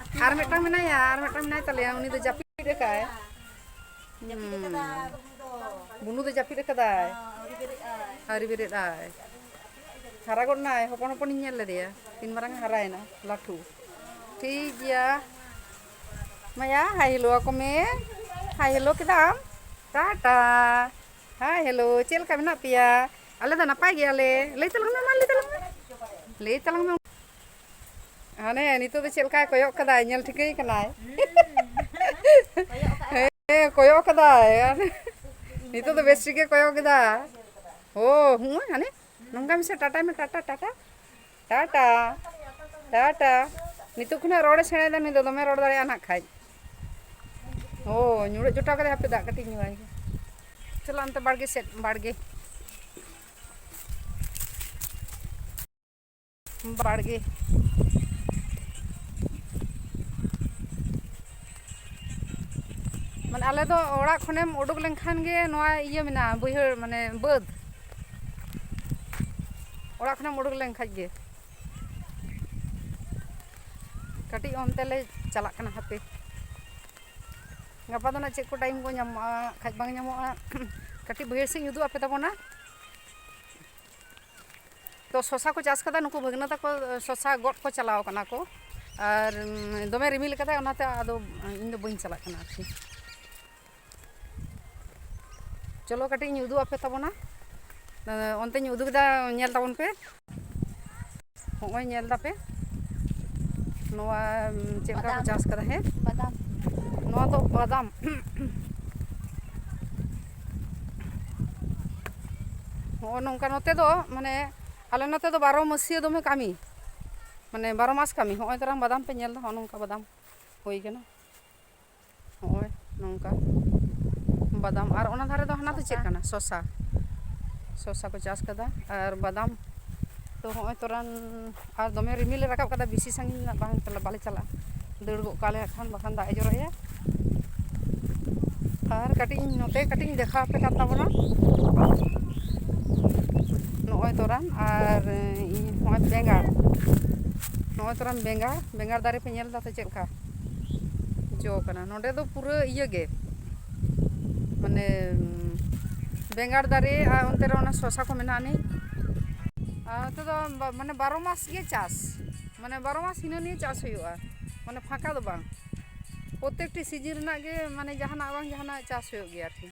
ᱟᱨ ᱢᱤᱫᱴᱟᱝ ᱢᱮᱱᱟᱭᱟ, ᱟᱨ ᱢᱤᱫᱴᱟᱝ ᱢᱮᱱᱟᱭ ᱛᱟᱞᱮᱭᱟ, ᱩᱱᱤ ᱫᱚ ᱡᱟᱹᱯᱤᱫ ᱟᱠᱟᱫᱟᱭ᱾ ᱦᱩᱸ᱾ ᱵᱩᱱᱩ ᱫᱚ ᱡᱟᱹᱯᱤᱫ ᱟᱠᱟᱫᱟᱭ᱾ ᱟᱹᱣᱨᱤ ᱵᱮᱨᱮᱫ ᱟᱭ᱾ ᱦᱟᱨᱟ ᱜᱚᱫ ᱱᱟᱭ, ᱦᱚᱯᱚᱱ ᱦᱚᱯᱚᱱᱤᱧ ᱧᱮᱞ ᱞᱮᱫᱮᱭᱟ᱾ ᱛᱤᱱ ᱢᱟᱨᱟᱝ ᱦᱟᱨᱟᱭᱮᱱᱟ, ᱞᱟᱹᱴᱷᱩ᱾ ᱴᱷᱤᱠ ᱜᱮᱭᱟ᱾ ᱢᱟᱭᱟ, ᱦᱟᱭ ᱦᱮᱞᱳ ᱟᱠᱚ ᱢᱮ᱾ ᱦᱟᱭ ᱦᱮᱞᱳ ᱠᱮᱫᱟᱢ? ᱴᱟᱴᱟ᱾ ᱦᱟᱭ ᱦᱮᱞᱳ, ᱪᱮᱫ ᱞᱮᱠᱟ ᱢᱮᱱᱟᱜ ᱯᱮᱭᱟ? ᱟᱞᱮ ᱫᱚ ᱱᱟᱯᱟᱭ ᱜᱮᱭᱟᱞᱮ᱾ ᱞᱟᱹᱭ ᱛᱟᱞᱟᱝ ᱢᱮ, ᱢᱟ ᱞᱟᱹᱭ ᱛᱟᱞᱟᱝ ᱢᱮ᱾ ᱞᱟᱹᱭ ᱛᱟᱞᱟᱝ ᱢᱮ᱾ ᱦᱟᱱᱮ ᱱᱤᱛᱚᱜ ᱫᱚ ᱪᱮᱫ ᱞᱮᱠᱟᱭ ᱠᱚᱭᱚᱜ ᱠᱟᱫᱟᱭ, ᱧᱮᱞ ᱴᱷᱤᱠᱟᱹᱭ ᱠᱟᱱᱟᱭ᱾ ᱦᱮᱸ, ᱠᱚᱭᱚᱜ ᱠᱟᱫᱟᱭ᱾ ᱱᱤᱛᱚᱜ ᱫᱚ ᱵᱮᱥ ᱴᱷᱤᱠ ᱜᱮ ᱠᱚᱭᱚᱜ ᱠᱮᱫᱟ᱾ ᱳ, ᱦᱩᱸ, ᱦᱟᱱᱮ ᱱᱚᱝᱠᱟ ᱢᱮᱥᱮ, ᱴᱟᱴᱟᱭ ᱢᱮ, ᱴᱟᱴᱟ, ᱴᱟᱴᱟ, ᱴᱟᱴᱟ, ᱴᱟᱴᱟ᱾ ᱱᱤᱛᱚᱜ ᱠᱷᱚᱱᱟᱜ ᱨᱚᱲᱮ ᱥᱮᱬᱟᱭᱮᱫᱟ, ᱱᱩᱭ ᱫᱚ ᱫᱚᱢᱮ ᱨᱚᱲ ᱫᱟᱲᱮᱭᱟᱜᱼᱟ ᱱᱟᱜ ᱠᱷᱟᱡ᱾ ᱳ, ᱧᱩᱲᱩᱡ ᱡᱚᱴᱟᱣ ᱠᱟᱫᱟᱭ, ᱦᱟᱯᱮ ᱫᱟᱜ ᱠᱟᱹᱴᱤᱡ ᱧᱩᱣᱟᱭ ᱜᱮ᱾ ᱪᱟᱞᱟᱜ ᱚᱱᱛᱮ ᱵᱟᱲᱜᱮ ᱥᱮᱫ, ᱵᱟᱲᱜᱮ᱾ ᱵᱟᱲᱜᱮ᱾ ᱢᱟᱱᱮ ᱟᱞᱮ ᱫᱚ ᱚᱲᱟᱜ ᱠᱷᱚᱱᱮᱢ ᱩᱰᱩᱠ ᱞᱮᱱᱠᱷᱟᱱ ᱜᱮ ᱱᱚᱣᱟ ᱤᱭᱟᱹ ᱢᱮᱱᱟᱜᱼᱟ, ᱵᱟᱹᱭᱦᱟᱹᱲ, ᱢᱟᱱᱮ ᱵᱟᱹᱫᱽ᱾ ᱚᱲᱟᱜ ᱠᱷᱚᱱᱮᱢ ᱩᱰᱩᱠ ᱞᱮᱱᱠᱷᱟᱡ ᱜᱮ᱾ ᱠᱟᱹᱴᱤᱡ ᱚᱱᱛᱮ ᱞᱮ ᱪᱟᱞᱟᱜ ᱠᱟᱱᱟ, ᱦᱟᱯᱮ᱾ ᱜᱟᱯᱟ ᱫᱚ ᱱᱟᱜ ᱪᱮᱫ ᱠᱚ ᱴᱟᱭᱤᱢ ᱠᱚ ᱧᱟᱢᱚᱜᱼᱟ, ᱠᱷᱟᱡ ᱵᱟᱝ ᱧᱟᱢᱚᱜᱼᱟ᱾ ᱠᱟᱹᱴᱤᱡ ᱵᱟᱹᱭᱦᱟᱹᱲ ᱥᱮᱫ ᱤᱧ ᱩᱫᱩᱜ ᱟᱯᱮ ᱛᱟᱵᱚᱱᱟ᱾ ᱛᱚ, ᱥᱚᱥᱟ ᱠᱚ ᱪᱟᱥ ᱠᱟᱫᱟ, ᱱᱩᱠᱩ ᱵᱷᱟᱹᱜᱽᱱᱟᱹ ᱛᱟᱠᱚ ᱥᱚᱥᱟ ᱜᱚᱫ ᱠᱚ ᱪᱟᱞᱟᱣ ᱠᱟᱱᱟ ᱠᱚ᱾ ᱟᱨ, ᱩᱢ, ᱫᱚᱢᱮ ᱨᱤᱢᱤᱞ ᱠᱟᱫᱟᱭ, ᱚᱱᱟᱛᱮ ᱟᱫᱚ ᱤᱧ ᱫᱚ ᱵᱟᱹᱧ ᱪᱟᱞᱟᱜ ᱠᱟᱱᱟ ᱟᱨᱠᱤ᱾ ᱪᱚᱞᱚ, ᱠᱟᱹᱴᱤᱡ ᱤᱧ ᱩᱫᱩᱜ ᱟᱯᱮ ᱛᱟᱵᱚᱱᱟ᱾ ᱚᱱᱛᱮᱧ ᱩᱫᱩᱜ ᱮᱫᱟ, ᱧᱮᱞ ᱛᱟᱵᱚᱱ ᱯᱮ᱾ ᱦᱚᱸᱜᱼᱚᱭ ᱧᱮᱞ ᱫᱟᱯᱮ, ᱱᱚᱣᱟ, ᱩᱢ, ᱪᱮᱫ ᱞᱮᱠᱟ ᱠᱚ ᱵᱟᱫᱟᱢ᱾ ᱪᱟᱥ ᱠᱟᱫᱟ, ᱦᱮᱸ? ᱵᱟᱫᱟᱢ᱾ ᱱᱚᱣᱟ ᱫᱚ ᱵᱟᱫᱟᱢ᱾ ᱦᱚᱸᱜᱼᱚ ᱱᱚᱝᱠᱟ ᱱᱚᱛᱮ ᱫᱚ, ᱢᱟᱱᱮ, ᱟᱞᱮ ᱱᱚᱛᱮ ᱫᱚ ᱵᱟᱨᱚ ᱢᱟᱹᱥᱤᱭᱟᱹ ᱫᱚᱢᱮ ᱠᱟᱹᱢᱤ, ᱢᱟᱱᱮ, ᱵᱟᱨᱚ ᱢᱟᱥ ᱠᱟᱹᱢᱤ᱾ ᱦᱚᱸᱜᱼᱚᱭ ᱛᱚᱨᱟᱝ ᱵᱟᱫᱟᱢ ᱯᱮ ᱧᱮᱞ ᱫᱟ, ᱦᱚᱸᱜᱼᱚ ᱱᱚᱝᱠᱟ ᱵᱟᱫᱟᱢ ᱦᱩᱭ ᱠᱟᱱᱟ᱾ ᱦᱚᱸᱜᱼᱚᱭ ᱱᱚᱝᱠᱟ ᱵᱟᱫᱟᱢ᱾ ᱟᱨ ᱚᱱᱟ ᱫᱷᱟᱨᱮ ᱫᱚ ᱦᱟᱱᱟ ᱫᱚ ᱪᱮᱫ ᱥᱚᱥᱟ᱾ ᱠᱟᱱᱟ? ᱥᱚᱥᱟ᱾ ᱥᱚᱥᱟ ᱠᱚ ᱪᱟᱥ ᱠᱟᱫᱟ ᱟᱨ ᱵᱟᱫᱟᱢ᱾ ᱛᱚ, ᱦᱚᱸᱜᱼᱚᱭ ᱛᱚᱨᱟᱱ ᱟᱨ ᱫᱚᱢᱮ ᱨᱤᱢᱤᱞ ᱮ ᱨᱟᱠᱟᱵ ᱠᱟᱫᱟ, ᱵᱮᱥᱤ ᱥᱟᱺᱜᱤᱧ ᱨᱮᱱᱟᱜ ᱵᱟᱝ ᱪᱟᱞᱟᱜ, ᱵᱟᱞᱮ ᱪᱟᱞᱟᱜᱼᱟ᱾ ᱫᱟᱹᱲ ᱜᱚᱫ ᱠᱟᱜᱼᱟ ᱞᱮ ᱦᱟᱸᱜ ᱠᱷᱟᱱ, ᱵᱟᱠᱷᱟᱱ ᱫᱟᱜ ᱮ ᱡᱚᱨᱚᱭᱟ᱾ ᱟᱨ ᱠᱟᱹᱴᱤᱡ ᱤᱧ ᱱᱚᱛᱮ ᱠᱟᱹᱴᱤᱡ ᱤᱧ ᱫᱮᱠᱷᱟᱣ ᱟᱯᱮ ᱠᱟᱱ ᱛᱟᱵᱚᱱᱟ᱾ ᱱᱚᱜᱼᱚᱭ ᱛᱚᱨᱟᱱ ᱟᱨ ᱤᱧ ᱱᱚᱜᱼᱚᱭ ᱵᱮᱸᱜᱟᱲ᱾ ᱱᱚᱜᱼᱚᱭ ᱛᱚᱨᱟᱢ ᱵᱮᱸᱜᱟᱲ, ᱵᱮᱸᱜᱟᱲ ᱫᱟᱨᱮ ᱯᱮ ᱧᱮᱞ ᱮᱫᱟ ᱛᱚ ᱪᱮᱫ ᱞᱮᱠᱟ ᱡᱚ ᱠᱟᱱᱟ? ᱱᱚᱸᱰᱮ ᱫᱚ ᱯᱩᱨᱟᱹ ᱤᱭᱟᱹ ᱜᱮ, ᱢᱟᱱᱮ, ᱵᱮᱸᱜᱟᱲ ᱫᱟᱨᱮ, ᱟᱨ ᱚᱱᱛᱮ ᱨᱮ ᱚᱱᱟ ᱥᱚᱥᱟ ᱠᱚ ᱢᱮᱱᱟᱜ ᱟᱹᱱᱤᱡ᱾ ᱟᱨ ᱱᱚᱛᱮ ᱫᱚ ᱵᱟ-, ᱢᱟᱱᱮ, ᱵᱟᱨᱚ ᱢᱟᱥ ᱜᱮ ᱪᱟᱥ, ᱢᱟᱱᱮ, ᱵᱟᱨᱚ ᱢᱟᱥ ᱦᱤᱱᱟᱹ ᱱᱤᱭᱟᱹ ᱪᱟᱥ ᱦᱩᱭᱩᱜᱼᱟ, ᱢᱟᱱᱮ, ᱯᱷᱟᱸᱠᱟ ᱫᱚ ᱵᱟᱝ᱾ ᱯᱨᱚᱛᱮᱠᱴᱤ ᱥᱤᱡᱤᱱ ᱨᱮᱱᱟᱜ ᱜᱮ, ᱢᱟᱱᱮ, ᱡᱟᱦᱟᱱᱟᱜ ᱵᱟᱝ ᱡᱟᱦᱟᱱᱟᱜ ᱪᱟᱥ ᱦᱩᱭᱩᱜ ᱜᱮᱭᱟ ᱟᱨᱠᱤ᱾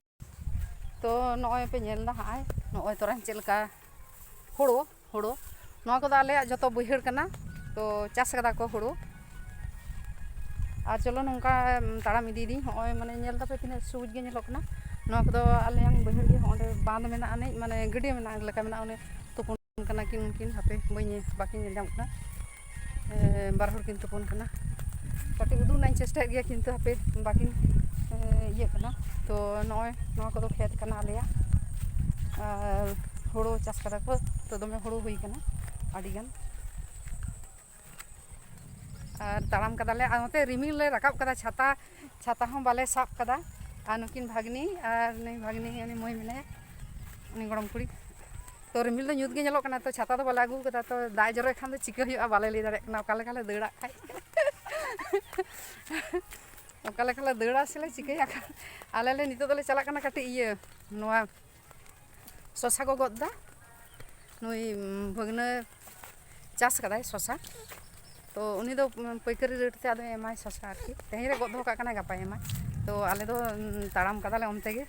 ᱛᱚ ᱱᱚᱜᱼᱚᱭ ᱯᱮ ᱧᱮᱞ ᱮᱫᱟ, ᱦᱟᱸᱜᱼᱟᱭ ᱱᱚᱜᱼᱚᱭ ᱛᱚᱨᱟᱧ ᱪᱮᱫ ᱞᱮᱠᱟ ᱦᱳᱲᱳ, ᱦᱳᱲᱳ, ᱱᱚᱣᱟ ᱠᱚᱫᱚ ᱟᱞᱮᱭᱟᱜ ᱡᱚᱛᱚ ᱵᱟᱹᱭᱦᱟᱹᱲ ᱠᱟᱱᱟ᱾ ᱛᱚ ᱪᱟᱥ ᱠᱟᱫᱟ ᱠᱚ ᱦᱳᱲᱳ᱾ ᱟᱨ ᱪᱚᱞᱚ ᱱᱚᱝᱠᱟ ᱛᱟᱲᱟᱢ ᱤᱫᱤᱭᱮᱫᱤᱧ, ᱦᱚᱸᱜᱼᱚᱭ ᱢᱟᱱᱮ ᱧᱮᱞ ᱫᱟᱯᱮ ᱛᱤᱱᱟᱹᱜ ᱥᱩᱵᱩᱡ ᱜᱮ ᱧᱮᱞᱚᱜ ᱠᱟᱱᱟ᱾ ᱱᱚᱣᱟ ᱠᱚᱫᱚ ᱟᱞᱮᱭᱟᱝ ᱵᱟᱹᱭᱦᱟᱹᱲ ᱜᱮ, ᱦᱚᱸᱜᱼᱚᱸᱰᱮ ᱵᱟᱸᱫᱽ ᱢᱮᱱᱟᱜ ᱟᱹᱱᱤᱡ, ᱢᱟᱱᱮ ᱜᱟᱹᱰᱭᱟᱹ ᱢᱮᱱᱟᱜ ᱞᱮᱠᱟ ᱢᱮᱱᱟᱜᱼᱟ, ᱚᱱᱮ ᱛᱩᱯᱩᱱ ᱠᱟᱱᱟ ᱠᱤᱱ ᱩᱱᱠᱤᱱ, ᱦᱟᱯᱮ ᱵᱟᱹᱧ, ᱵᱟᱹᱠᱤᱱ ᱧᱮᱞ ᱧᱟᱢᱚᱜ ᱠᱟᱱᱟ᱾ ᱮ, ᱵᱟᱨ ᱦᱚᱲ ᱠᱤᱱ ᱛᱩᱯᱩᱱ ᱠᱟᱱᱟ᱾ ᱠᱟᱹᱴᱤᱡ ᱩᱫᱩᱜ ᱨᱮᱱᱟᱜ ᱤᱧ ᱪᱮᱥᱴᱟᱭᱮᱫ ᱜᱮᱭᱟ, ᱠᱤᱱᱛᱩ ᱦᱟᱯᱮ ᱵᱟᱹᱠᱤᱱ, ᱮ, ᱤᱭᱟᱹᱜ ᱠᱟᱱᱟ᱾ ᱛᱚ ᱱᱚᱜᱼᱚᱭ ᱱᱚᱣᱟ ᱠᱚᱫᱚ ᱠᱷᱮᱛ ᱠᱟᱱᱟ ᱟᱞᱮᱭᱟᱜ, ᱟᱨ ᱦᱳᱲᱳ ᱪᱟᱥ ᱠᱟᱫᱟ ᱠᱚ, ᱛᱚ ᱫᱚᱢᱮ ᱦᱳᱲᱳ ᱦᱩᱭ ᱠᱟᱱᱟ ᱟᱹᱰᱤᱜᱟᱱ᱾ ᱟᱨ ᱛᱟᱲᱟᱢ ᱠᱟᱫᱟᱞᱮ, ᱟᱨ ᱱᱚᱛᱮ ᱨᱤᱢᱤᱞ ᱞᱮ ᱨᱟᱠᱟᱵ ᱠᱟᱫᱟ, ᱪᱷᱟᱛᱟ, ᱪᱷᱟᱛᱟ ᱦᱚᱸ ᱵᱟᱞᱮ ᱥᱟᱵ ᱠᱟᱫᱟ᱾ ᱟᱨ ᱱᱩᱠᱤᱱ ᱵᱷᱟᱜᱽᱱᱤ ᱟᱨ ᱱᱩᱭ ᱵᱷᱟᱜᱽᱱᱤ, ᱩᱱᱤ ᱢᱟᱹᱭ ᱢᱮᱱᱟᱭᱟ, ᱩᱱᱤ ᱜᱚᱲᱚᱢ ᱠᱩᱲᱤ᱾ ᱛᱚ ᱨᱤᱢᱤᱞ ᱫᱚ ᱧᱩᱛ ᱜᱮ ᱧᱮᱞᱚᱜ ᱠᱟᱱᱟ, ᱛᱚ ᱪᱷᱟᱛᱟ ᱫᱚ ᱵᱟᱞᱮ ᱟᱹᱜᱩ ᱠᱟᱫᱟ, ᱛᱚ ᱫᱟᱜ ᱡᱚᱨᱚᱭ ᱠᱷᱟᱱ ᱫᱚ ᱪᱤᱠᱟᱹ ᱦᱩᱭᱩᱜᱼᱟ ᱵᱟᱞᱮ ᱞᱟᱹᱭ ᱫᱟᱲᱮᱭᱟᱜ ᱠᱟᱱᱟ, ᱚᱠᱟ ᱞᱮᱠᱟ ᱞᱮ ᱫᱟᱹᱲᱟᱜ ᱠᱷᱟᱡ᱾ ᱚᱠᱟ ᱞᱮᱠᱟ ᱞᱮ ᱫᱟᱹᱲᱟ ᱥᱮᱞᱮ ᱪᱤᱠᱟᱹᱭᱟ ᱠᱷᱟᱱ᱾ ᱟᱞᱮ ᱞᱮ ᱱᱤᱛᱚᱜ ᱫᱚᱞᱮ ᱪᱟᱞᱟᱜ ᱠᱟᱱᱟ ᱠᱟᱹᱴᱤᱡ ᱤᱭᱟᱹ, ᱱᱚᱣᱟ ᱥᱚᱥᱟ ᱠᱚ ᱜᱚᱫ ᱫᱟ᱾ ᱱᱩᱭ, ᱩᱢ, ᱵᱷᱟᱹᱜᱽᱱᱟᱹ ᱪᱟᱥ ᱠᱟᱫᱟᱭ ᱥᱚᱥᱟ, ᱛᱚ ᱩᱱᱤ ᱫᱚ, ᱩᱢ, ᱯᱟᱹᱭᱠᱟᱹᱨᱤ ᱨᱮᱴ ᱛᱮ ᱟᱫᱚᱭ ᱮᱢᱟᱭ ᱥᱚᱥᱟ ᱟᱨᱠᱤ᱾ ᱛᱮᱦᱮᱧ ᱨᱮ ᱜᱚᱫ ᱫᱚᱦᱚ ᱠᱟᱜ ᱠᱟᱱᱟᱭ, ᱜᱟᱯᱟᱭ ᱮᱢᱟᱭ᱾ ᱛᱚ ᱟᱞᱮ ᱫᱚ, ᱩᱢ, ᱛᱟᱲᱟᱢ ᱠᱟᱫᱟᱞᱮ, ᱚᱱᱛᱮ ᱜᱮ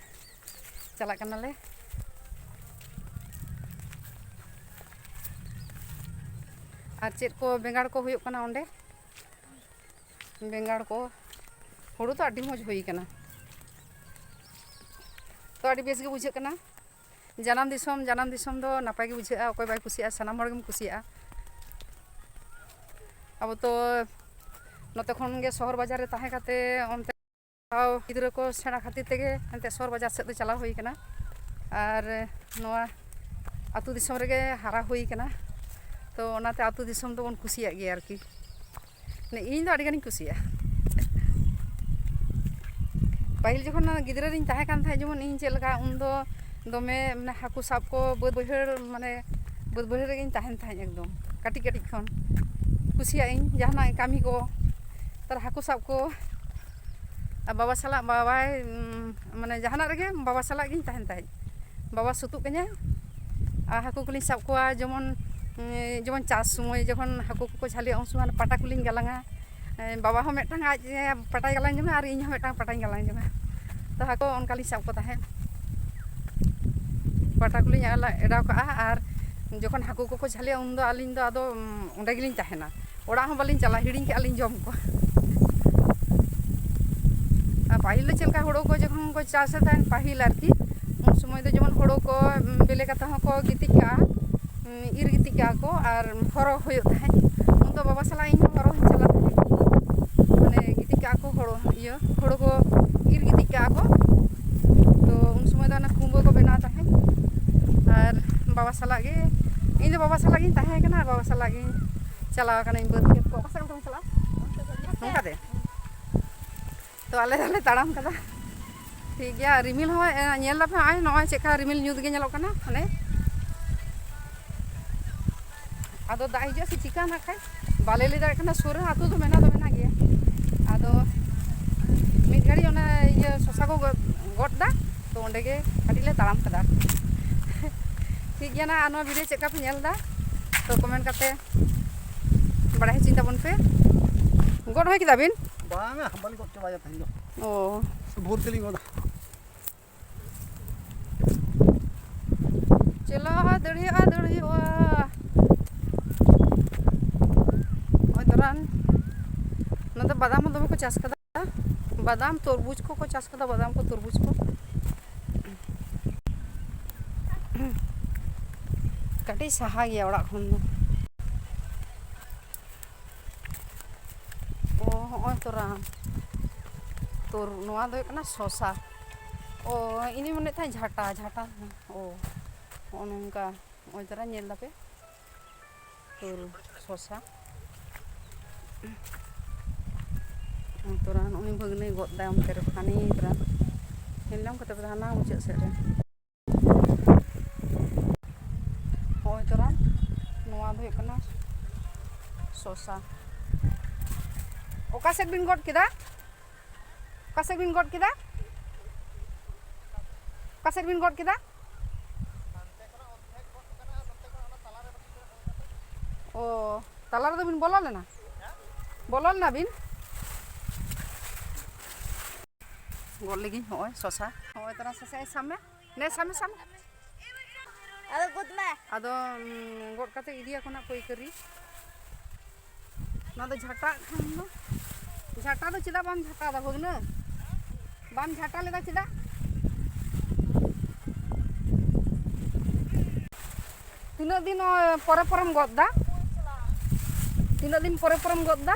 ᱪᱟᱞᱟᱜ ᱠᱟᱱᱟᱞᱮ᱾ ᱟᱨ ᱪᱮᱫ ᱠᱚ ᱵᱮᱸᱜᱟᱲ ᱠᱚ ᱦᱩᱭᱩᱜ ᱠᱟᱱᱟ ᱚᱸᱰᱮ, ᱵᱮᱸᱜᱟᱲ ᱠᱚ, ᱦᱳᱲᱳ ᱫᱚ ᱟᱹᱰᱤ ᱢᱚᱡᱽ ᱦᱩᱭ ᱠᱟᱱᱟ᱾ ᱛᱚ ᱟᱹᱰᱤ ᱵᱮᱥ ᱜᱮ ᱵᱩᱡᱷᱟᱹᱜ ᱠᱟᱱᱟ᱾ ᱡᱟᱱᱟᱢ ᱫᱤᱥᱚᱢ, ᱡᱟᱱᱟᱢ ᱫᱤᱥᱚᱢ ᱫᱚ ᱱᱟᱯᱟᱭ ᱜᱮ ᱵᱩᱡᱷᱟᱹᱜᱼᱟ, ᱚᱠᱚᱭ ᱵᱟᱭ ᱠᱩᱥᱤᱭᱟᱜᱼᱟ, ᱥᱟᱱᱟᱢ ᱦᱚᱲ ᱜᱮᱢ ᱠᱩᱥᱤᱭᱟᱜᱼᱟ᱾ ᱟᱵᱚ ᱛᱚ ᱱᱚᱛᱮ ᱠᱷᱚᱱ ᱜᱮ ᱥᱚᱦᱚᱨ ᱵᱟᱡᱟᱨ ᱨᱮ ᱛᱟᱦᱮᱸ ᱠᱟᱛᱮ ᱚᱱᱛᱮ ᱜᱤᱫᱽᱨᱟᱹ ᱠᱚ ᱥᱮᱬᱟ ᱠᱷᱟᱹᱛᱤᱨ ᱛᱮᱜᱮ ᱮᱱᱛᱮ ᱥᱚᱦᱚᱨ ᱵᱟᱡᱟᱨ ᱥᱮᱫ ᱫᱚ ᱪᱟᱞᱟᱣ ᱦᱩᱭ ᱠᱟᱱᱟ᱾ ᱟᱨ ᱱᱚᱣᱟ ᱟᱹᱛᱩ ᱫᱤᱥᱚᱢ ᱨᱮᱜᱮ ᱦᱟᱨᱟ ᱦᱩᱭ ᱠᱟᱱᱟ, ᱛᱚ ᱚᱱᱟᱛᱮ ᱟᱹᱛᱩ ᱫᱤᱥᱚᱢ ᱫᱚᱵᱚᱱ ᱠᱩᱥᱤᱭᱟᱜ ᱜᱮᱭᱟ ᱟᱨᱠᱤ᱾ ᱢᱟᱱᱮ ᱤᱧ ᱫᱚ ᱟᱹᱰᱤ ᱜᱟᱱᱤᱧ ᱠᱩᱥᱤᱭᱟᱜᱼᱟ᱾ ᱯᱟᱹᱦᱤᱞ ᱡᱚᱠᱷᱚᱱ ᱜᱤᱫᱽᱨᱟᱹ ᱨᱤᱧ ᱛᱟᱦᱮᱸ ᱠᱟᱱ ᱛᱟᱦᱮᱸᱫ, ᱡᱮᱢᱚᱱ ᱤᱧ ᱪᱮᱫ ᱞᱮᱠᱟ, ᱩᱱᱫᱚ ᱫᱚᱢᱮ ᱢᱟᱱᱮ ᱦᱟᱹᱠᱩ ᱥᱟᱵ ᱠᱚ ᱵᱟᱹᱫᱽ ᱵᱟᱹᱭᱦᱟᱹᱲ, ᱢᱟᱱᱮ ᱵᱟᱹᱫᱽ ᱵᱟᱹᱭᱦᱟᱹᱲ ᱨᱮᱜᱤᱧ ᱛᱟᱦᱮᱱ ᱛᱟᱦᱮᱸᱫ ᱮᱠᱫᱚᱢ ᱠᱟᱹᱴᱤᱡ ᱠᱟᱹᱴᱤᱡ ᱠᱷᱚᱱ᱾ ᱠᱩᱥᱤᱭᱟᱜ ᱟᱹᱧ ᱡᱟᱦᱟᱱᱟᱜ ᱠᱟᱹᱢᱤ ᱠᱚ, ᱛᱟᱦᱚᱞᱮ ᱦᱟᱹᱠᱩ ᱥᱟᱵ ᱠᱚ, ᱟᱨ ᱵᱟᱵᱟ ᱥᱟᱞᱟᱜ, ᱵᱟᱵᱟᱭ, ᱩᱢ, ᱢᱟᱱᱮ ᱡᱟᱦᱟᱱᱟᱜ ᱨᱮᱜᱮ ᱵᱟᱵᱟ ᱥᱟᱞᱟᱜ ᱜᱤᱧ ᱛᱟᱦᱮᱱ ᱛᱟᱦᱮᱸᱫ᱾ ᱵᱟᱵᱟ ᱥᱩᱛᱩᱜ ᱠᱟᱹᱧᱟᱭ ᱟᱨ ᱦᱟᱹᱠᱩ ᱠᱚᱞᱤᱧ ᱥᱟᱵ ᱠᱚᱣᱟ, ᱡᱮᱢᱚᱱ, ᱩᱢ, ᱡᱮᱢᱚᱱ ᱪᱟᱥ ᱥᱚᱢᱚᱭ ᱡᱚᱠᱷᱚᱱ ᱦᱟᱹᱠᱩ ᱠᱚᱠᱚ ᱡᱷᱟᱹᱞᱤᱜᱼᱟ, ᱩᱱ ᱥᱚᱢᱚᱭ ᱯᱟᱴᱟ ᱠᱚᱞᱤᱧ ᱜᱟᱞᱟᱝᱟ᱾ ᱮ, ᱵᱟᱵᱟ ᱦᱚᱸ ᱢᱤᱫᱴᱟᱝ ᱟᱡ, ᱮ, ᱯᱟᱴᱟᱭ ᱜᱟᱞᱟᱝ ᱡᱚᱝᱟ ᱟᱨ ᱤᱧ ᱦᱚᱸ ᱢᱤᱫᱴᱟᱝ ᱯᱟᱴᱟᱧ ᱜᱟᱞᱟᱝ ᱡᱚᱝᱟ᱾ ᱛᱚ, ᱦᱟᱹᱠᱩ ᱚᱱᱠᱟᱞᱤᱧ ᱥᱟᱵ ᱠᱚ ᱛᱟᱦᱮᱸᱫ᱾ ᱯᱟᱴᱟ ᱠᱚᱞᱤᱧ ᱟᱞᱟ-, ᱚᱰᱟᱣ ᱠᱟᱜᱼᱟ ᱟᱨ ᱡᱚᱠᱷᱚᱱ ᱦᱟᱹᱠᱩ ᱠᱚᱠᱚ ᱡᱷᱟᱹᱞᱤᱜᱼᱟ, ᱩᱱᱫᱚ ᱟᱹᱞᱤᱧ ᱫᱚ ᱟᱫᱚ, ᱩᱢ, ᱚᱸᱰᱮ ᱜᱮᱞᱤᱧ ᱛᱟᱦᱮᱱᱟ᱾ ᱚᱲᱟᱜ ᱦᱚᱸ ᱵᱟᱹᱞᱤᱧ ᱪᱟᱞᱟᱜᱼᱟ, ᱦᱤᱲᱤᱧ ᱠᱟᱜᱼᱟ ᱞᱤᱧ ᱡᱚᱢ ᱠᱚ᱾ ᱟᱨ ᱯᱟᱹᱦᱤᱞ ᱫᱚ ᱪᱮᱫ ᱞᱮᱠᱟ ᱦᱳᱲᱳ ᱠᱚ ᱡᱚᱠᱷᱚᱱ ᱠᱚ ᱪᱟᱥᱮᱫ ᱛᱟᱦᱮᱸᱫ, ᱯᱟᱹᱦᱤᱞ ᱟᱨᱠᱤ, ᱩᱱ ᱥᱚᱢᱚᱭ ᱫᱚ ᱡᱮᱢᱚᱱ ᱦᱳᱲᱳ ᱠᱚ, ᱩᱢ, ᱵᱮᱞᱮ ᱠᱟᱛᱮ ᱦᱚᱸᱠᱚ ᱜᱤᱛᱤᱡ ᱠᱟᱜᱼᱟ, ᱩᱢ, ᱤᱨ ᱜᱤᱛᱤᱡ ᱠᱟᱜᱼᱟ ᱠᱚ ᱟᱨ ᱦᱚᱨᱚ ᱦᱩᱭᱩᱜ ᱛᱟᱦᱮᱸᱫ᱾ ᱩᱱ ᱫᱚ ᱵᱟᱵᱟ ᱥᱟᱞᱟᱜ ᱤᱧ ᱦᱚᱸ ᱦᱚᱨᱚ ᱦᱚᱸᱧ ᱪᱟᱞᱟᱜ ᱛᱟᱦᱮᱸᱫ, ᱢᱟᱱᱮ ᱜᱤᱛᱤᱡ ᱠᱟᱜᱼᱟ ᱠᱚ ᱦᱳᱲᱳ, ᱤᱭᱟᱹ, ᱦᱳᱲᱳ ᱠᱚ ᱤᱨ ᱜᱤᱛᱤᱡ ᱠᱟᱜᱼᱟ ᱠᱚ᱾ ᱛᱚ ᱩᱱ ᱥᱚᱢᱚᱭ ᱫᱚ ᱚᱱᱟ ᱠᱩᱢᱵᱟᱹ ᱠᱚ ᱵᱮᱱᱟᱣ ᱛᱟᱦᱮᱸᱫ ᱟᱨ ᱵᱟᱵᱟ ᱥᱟᱞᱟᱜ ᱜᱮ, ᱤᱧ ᱫᱚ ᱵᱟᱵᱟ ᱥᱟᱞᱟᱜ ᱜᱤᱧ ᱛᱟᱦᱮᱸ ᱠᱟᱱᱟ ᱟᱨ ᱵᱟᱵᱟ ᱥᱟᱞᱟᱜ ᱜᱤᱧ ᱪᱟᱞᱟᱣ ᱠᱟᱱᱟᱧ ᱵᱟᱹᱫᱽ ᱠᱷᱮᱛ ᱠᱚ᱾ ᱚᱠᱟ ᱥᱮᱫ ᱠᱷᱚᱱ ᱪᱟᱞᱟᱜᱼᱟ? ᱱᱚᱝᱠᱟ ᱛᱮ? ᱛᱚ ᱟᱞᱮ ᱫᱚᱞᱮ ᱛᱟᱲᱟᱢ ᱠᱟᱫᱟ᱾ ᱴᱷᱤᱠ ᱜᱮᱭᱟ, ᱨᱤᱢᱤᱞ ᱦᱚᱸ, ᱮ, ᱧᱮᱞ ᱫᱟᱯᱮ ᱱᱚᱜᱼᱚᱭ, ᱱᱚᱜᱼᱚᱭ ᱪᱮᱫᱠᱟ ᱨᱤᱢᱤᱞ ᱧᱩᱛ ᱜᱮ ᱧᱮᱞᱚᱜ ᱠᱟᱱᱟ ᱦᱟᱱᱮ᱾ ᱟᱫᱚ ᱫᱟᱜ ᱦᱤᱡᱩᱜᱼᱟ ᱥᱮ ᱪᱤᱠᱟ ᱱᱟᱜ ᱠᱷᱟᱡ ᱵᱟᱞᱮ ᱞᱟᱹᱭ ᱫᱟᱲᱮᱭᱟᱜ ᱠᱟᱱᱟ᱾ ᱥᱩᱨ ᱨᱮ ᱟᱹᱛᱩ ᱫᱚ ᱢᱮᱱᱟᱜ ᱫᱚ ᱢᱮᱱᱟᱜ ᱜᱮᱭᱟ, ᱟᱫᱚ ᱢᱤᱫ ᱜᱷᱟᱹᱲᱤᱡ ᱚᱱᱟ ᱤᱭᱟᱹ ᱥᱚᱥᱟ ᱠᱚ ᱜᱚᱫ, ᱜᱚᱫ ᱫᱟ, ᱛᱚ ᱚᱸᱰᱮ ᱜᱮ ᱠᱟᱹᱴᱤᱡ ᱞᱮ ᱛᱟᱲᱟᱢ ᱠᱟᱫᱟ᱾ ᱴᱷᱤᱠ ᱜᱮᱭᱟ ᱱᱟ, ᱟᱨ ᱱᱚᱣᱟ ᱵᱷᱤᱰᱤᱭᱳ ᱪᱮᱫ ᱞᱮᱠᱟ ᱯᱮ ᱧᱮᱞ ᱫᱟ, ᱛᱚ ᱠᱚᱢᱮᱱᱴ ᱠᱟᱛᱮ ᱵᱟᱲᱟᱭ ᱦᱚᱪᱚᱧ ᱛᱟᱵᱚᱱ ᱯᱮ᱾ ᱜᱚᱫ ᱦᱩᱭ ᱠᱮᱫᱟ ᱵᱤᱱ? ᱵᱟᱝᱟ, ᱵᱟᱹᱞᱤᱧ ᱜᱚᱫ ᱪᱟᱵᱟᱭᱟ ᱛᱮᱦᱮᱧ ᱫᱚ᱾ ᱚ᱾ ᱵᱷᱳᱨ ᱛᱮᱞᱤᱧ ᱜᱚᱫᱟ᱾ ᱪᱚᱞᱚ, ᱫᱟᱹᱲ ᱦᱩᱭᱩᱜᱼᱟ, ᱫᱟᱹᱲ ᱦᱩᱭᱩᱜᱼᱟ᱾ ᱱᱚᱜᱼᱚᱭ ᱛᱚᱨᱟᱱ, ᱱᱚᱛᱮ ᱵᱟᱫᱟᱢ ᱦᱚᱸ ᱫᱚᱢᱮ ᱠᱚ ᱪᱟᱥ ᱠᱟᱫᱟ᱾ ᱵᱟᱫᱟᱢ, ᱛᱚᱨᱵᱩᱡᱽ ᱠᱚᱠᱚ ᱪᱟᱥ ᱠᱟᱫᱟ, ᱵᱟᱫᱟᱢ ᱠᱚ, ᱛᱚᱨᱵᱩᱡᱽ ᱠᱚ᱾ ᱠᱟᱹᱴᱤᱡ ᱥᱟᱦᱟ ᱜᱮᱭᱟ ᱚᱲᱟᱜ ᱠᱷᱚᱱ ᱫᱚ᱾ ᱚ, ᱦᱚᱸᱜᱼᱚᱭ ᱛᱚᱨᱟᱱ᱾ ᱛᱚᱨ-, ᱱᱚᱣᱟ ᱫᱚ ᱦᱩᱭᱩᱜ ᱠᱟᱱᱟ ᱥᱚᱥᱟ᱾ ᱚ, ᱤᱧᱤᱧ ᱢᱚᱱᱮᱭᱮᱫ ᱛᱟᱦᱮᱸᱫ ᱡᱷᱟᱴᱟ, ᱡᱷᱟᱴᱟ᱾ ᱚ, ᱦᱚᱸᱜᱼᱚ ᱱᱚᱝᱠᱟ᱾ ᱱᱚᱜᱼᱚᱭ ᱛᱚᱨᱟ ᱧᱮᱞ ᱫᱟᱯᱮ᱾ ᱛᱚᱨ, ᱥᱚᱥᱟ᱾ ᱱᱚᱜᱼᱚᱭ ᱛᱚᱨᱟ ᱱᱚᱜᱼᱚᱭ ᱵᱷᱟᱹᱜᱽᱱᱟᱹᱭ ᱜᱚᱫ ᱫᱟ ᱚᱱᱛᱮ ᱨᱮ, ᱦᱟᱱᱮ ᱛᱚᱨᱟ᱾ ᱧᱮᱞ ᱧᱟᱢ ᱠᱟᱛᱮ ᱯᱮ ᱦᱟᱱᱟ ᱢᱩᱪᱟᱹᱫ ᱥᱮᱫ ᱨᱮ᱾ ᱦᱚᱸᱜᱼᱚᱭ ᱛᱚᱨᱟ ᱱᱚᱣᱟ ᱫᱚ ᱦᱩᱭᱩᱜ ᱠᱟᱱᱟ ᱥᱚᱥᱟ᱾ ᱚᱠᱟ ᱥᱮᱫ ᱵᱤᱱ ᱜᱚᱫ ᱠᱮᱫᱟ? ᱚᱠᱟ ᱥᱮᱫ ᱵᱤᱱ ᱜᱚᱫ ᱠᱮᱫᱟ? ᱚᱠᱟ ᱥᱮᱫ ᱵᱤᱱ ᱜᱚᱫ ᱠᱮᱫᱟ? ᱚ, ᱛᱟᱞᱟ ᱨᱮᱫᱚ ᱵᱤᱱ ᱵᱚᱞᱚ ᱞᱮᱱᱟ? ᱵᱚᱞᱚ ᱞᱮᱱᱟ ᱵᱤᱱ? ᱜᱚᱫ ᱞᱮᱜᱤᱧ ᱦᱚᱸᱜᱼᱚᱭ ᱥᱚᱥᱟ᱾ ᱦᱚᱸᱜᱼᱚᱭ ᱛᱟᱨᱟ ᱥᱚᱥᱟ ᱥᱟᱵ ᱢᱮ᱾ ᱱᱮ ᱥᱟᱵ ᱢᱮ, ᱥᱟᱵ ᱢᱮ᱾ ᱟᱫᱚ ᱜᱚᱫ ᱢᱮ᱾ ᱟᱫᱚ, ᱩᱸ, ᱜᱚᱫ ᱠᱟᱛᱮ ᱤᱫᱤᱭᱟᱠᱚ ᱱᱟᱜ ᱯᱟᱹᱭᱠᱟᱹᱨᱤ᱾ ᱱᱚᱣᱟ ᱫᱚ ᱡᱷᱟᱴᱟᱜ ᱠᱷᱟᱱ ᱫᱚ, ᱡᱷᱟᱴᱟ ᱫᱚ ᱪᱮᱫᱟᱜ ᱵᱟᱢ ᱡᱷᱟᱴᱟ ᱫᱟ ᱵᱷᱟᱹᱜᱽᱱᱟᱹ? ᱵᱟᱢ ᱡᱷᱟᱴᱟ ᱞᱮᱫᱟ ᱪᱮᱫᱟᱜ? ᱛᱤᱱᱟᱹᱜ ᱫᱤᱱ, ᱚ, ᱯᱚᱨᱮ ᱯᱚᱨᱮᱢ ᱜᱚᱫ ᱫᱟ? ᱛᱤᱱᱟᱹᱜ ᱫᱤᱱ ᱯᱚᱨᱮ ᱯᱚᱨᱮᱢ ᱜᱚᱫ ᱫᱟ?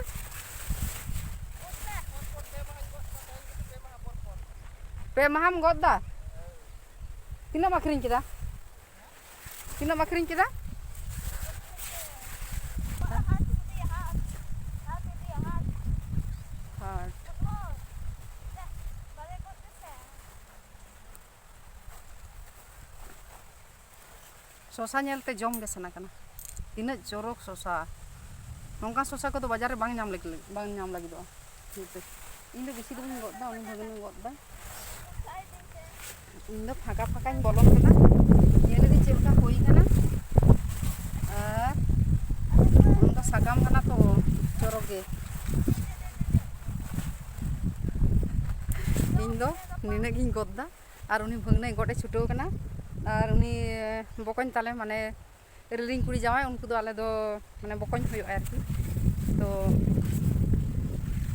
ᱯᱮ ᱢᱟᱦᱟᱢ ᱜᱚᱫ ᱫᱟ? ᱛᱤᱱᱟᱹᱜ ᱮᱢ ᱟᱹᱠᱷᱨᱤᱧ ᱠᱮᱫᱟ? ᱛᱤᱱᱟᱹᱜ ᱮᱢ ᱟᱹᱠᱷᱨᱤᱧ ᱠᱮᱫᱟ? ᱦᱟᱴ᱾ ᱥᱚᱥᱟ ᱧᱮᱞᱛᱮ ᱡᱚᱢ ᱜᱮ ᱥᱟᱱᱟ ᱠᱟᱱᱟ᱾ ᱛᱤᱱᱟᱹᱜ ᱪᱚᱨᱚᱠ ᱥᱚᱥᱟ! ᱱᱚᱝᱠᱟᱱ ᱥᱚᱥᱟ ᱠᱚᱫᱚ ᱵᱟᱡᱟᱨ ᱨᱮ ᱵᱟᱝ ᱧᱟᱢ ᱞᱟᱹᱜᱤᱫ, ᱵᱟᱝ ᱧᱟᱢ ᱞᱟᱹᱜᱤᱫᱚᱜᱼᱟ᱾ ᱤᱧ ᱫᱚ ᱵᱮᱥᱤ ᱫᱚ ᱵᱟᱹᱧ ᱜᱚᱫ ᱮᱫᱟ, ᱩᱱᱤ ᱵᱷᱟᱹᱜᱤᱧ ᱜᱚᱫ ᱮᱫᱟ᱾ ᱤᱧ ᱫᱚ ᱯᱷᱟᱸᱠᱟ ᱯᱷᱟᱸᱠᱟᱧ ᱵᱚᱞᱚᱱ ᱠᱟᱱᱟ, ᱧᱮᱞ ᱞᱮᱜᱮ ᱪᱮᱫ ᱞᱮᱠᱟ ᱦᱩᱭ ᱠᱟᱱᱟ᱾ ᱟᱨ ᱚᱱᱟ ᱫᱚ ᱥᱟᱠᱟᱢ ᱠᱟᱱᱟ ᱛᱚ, ᱪᱚᱨᱚᱠ ᱜᱮ᱾ ᱤᱧ ᱫᱚ ᱱᱤᱱᱟᱹᱜ ᱜᱤᱧ ᱜᱚᱫ ᱮᱫᱟ, ᱟᱨ ᱩᱱᱤ ᱵᱷᱟᱹᱜᱽᱱᱟᱹᱭ ᱜᱚᱫ ᱮ ᱪᱷᱩᱴᱟᱹᱣ ᱠᱟᱱᱟ, ᱟᱨ ᱩᱱᱤ ᱵᱚᱠᱚᱧ ᱛᱟᱞᱮ, ᱢᱟᱱᱮ, ᱨᱤᱞᱤᱧ ᱠᱩᱲᱤ ᱡᱟᱶᱟᱭ, ᱩᱱᱠᱩ ᱫᱚ ᱟᱞᱮ ᱫᱚ, ᱢᱟᱱᱮ, ᱵᱚᱠᱚᱧ ᱦᱩᱭᱩᱜᱼᱟ ᱟᱨᱠᱤ᱾ ᱛᱚ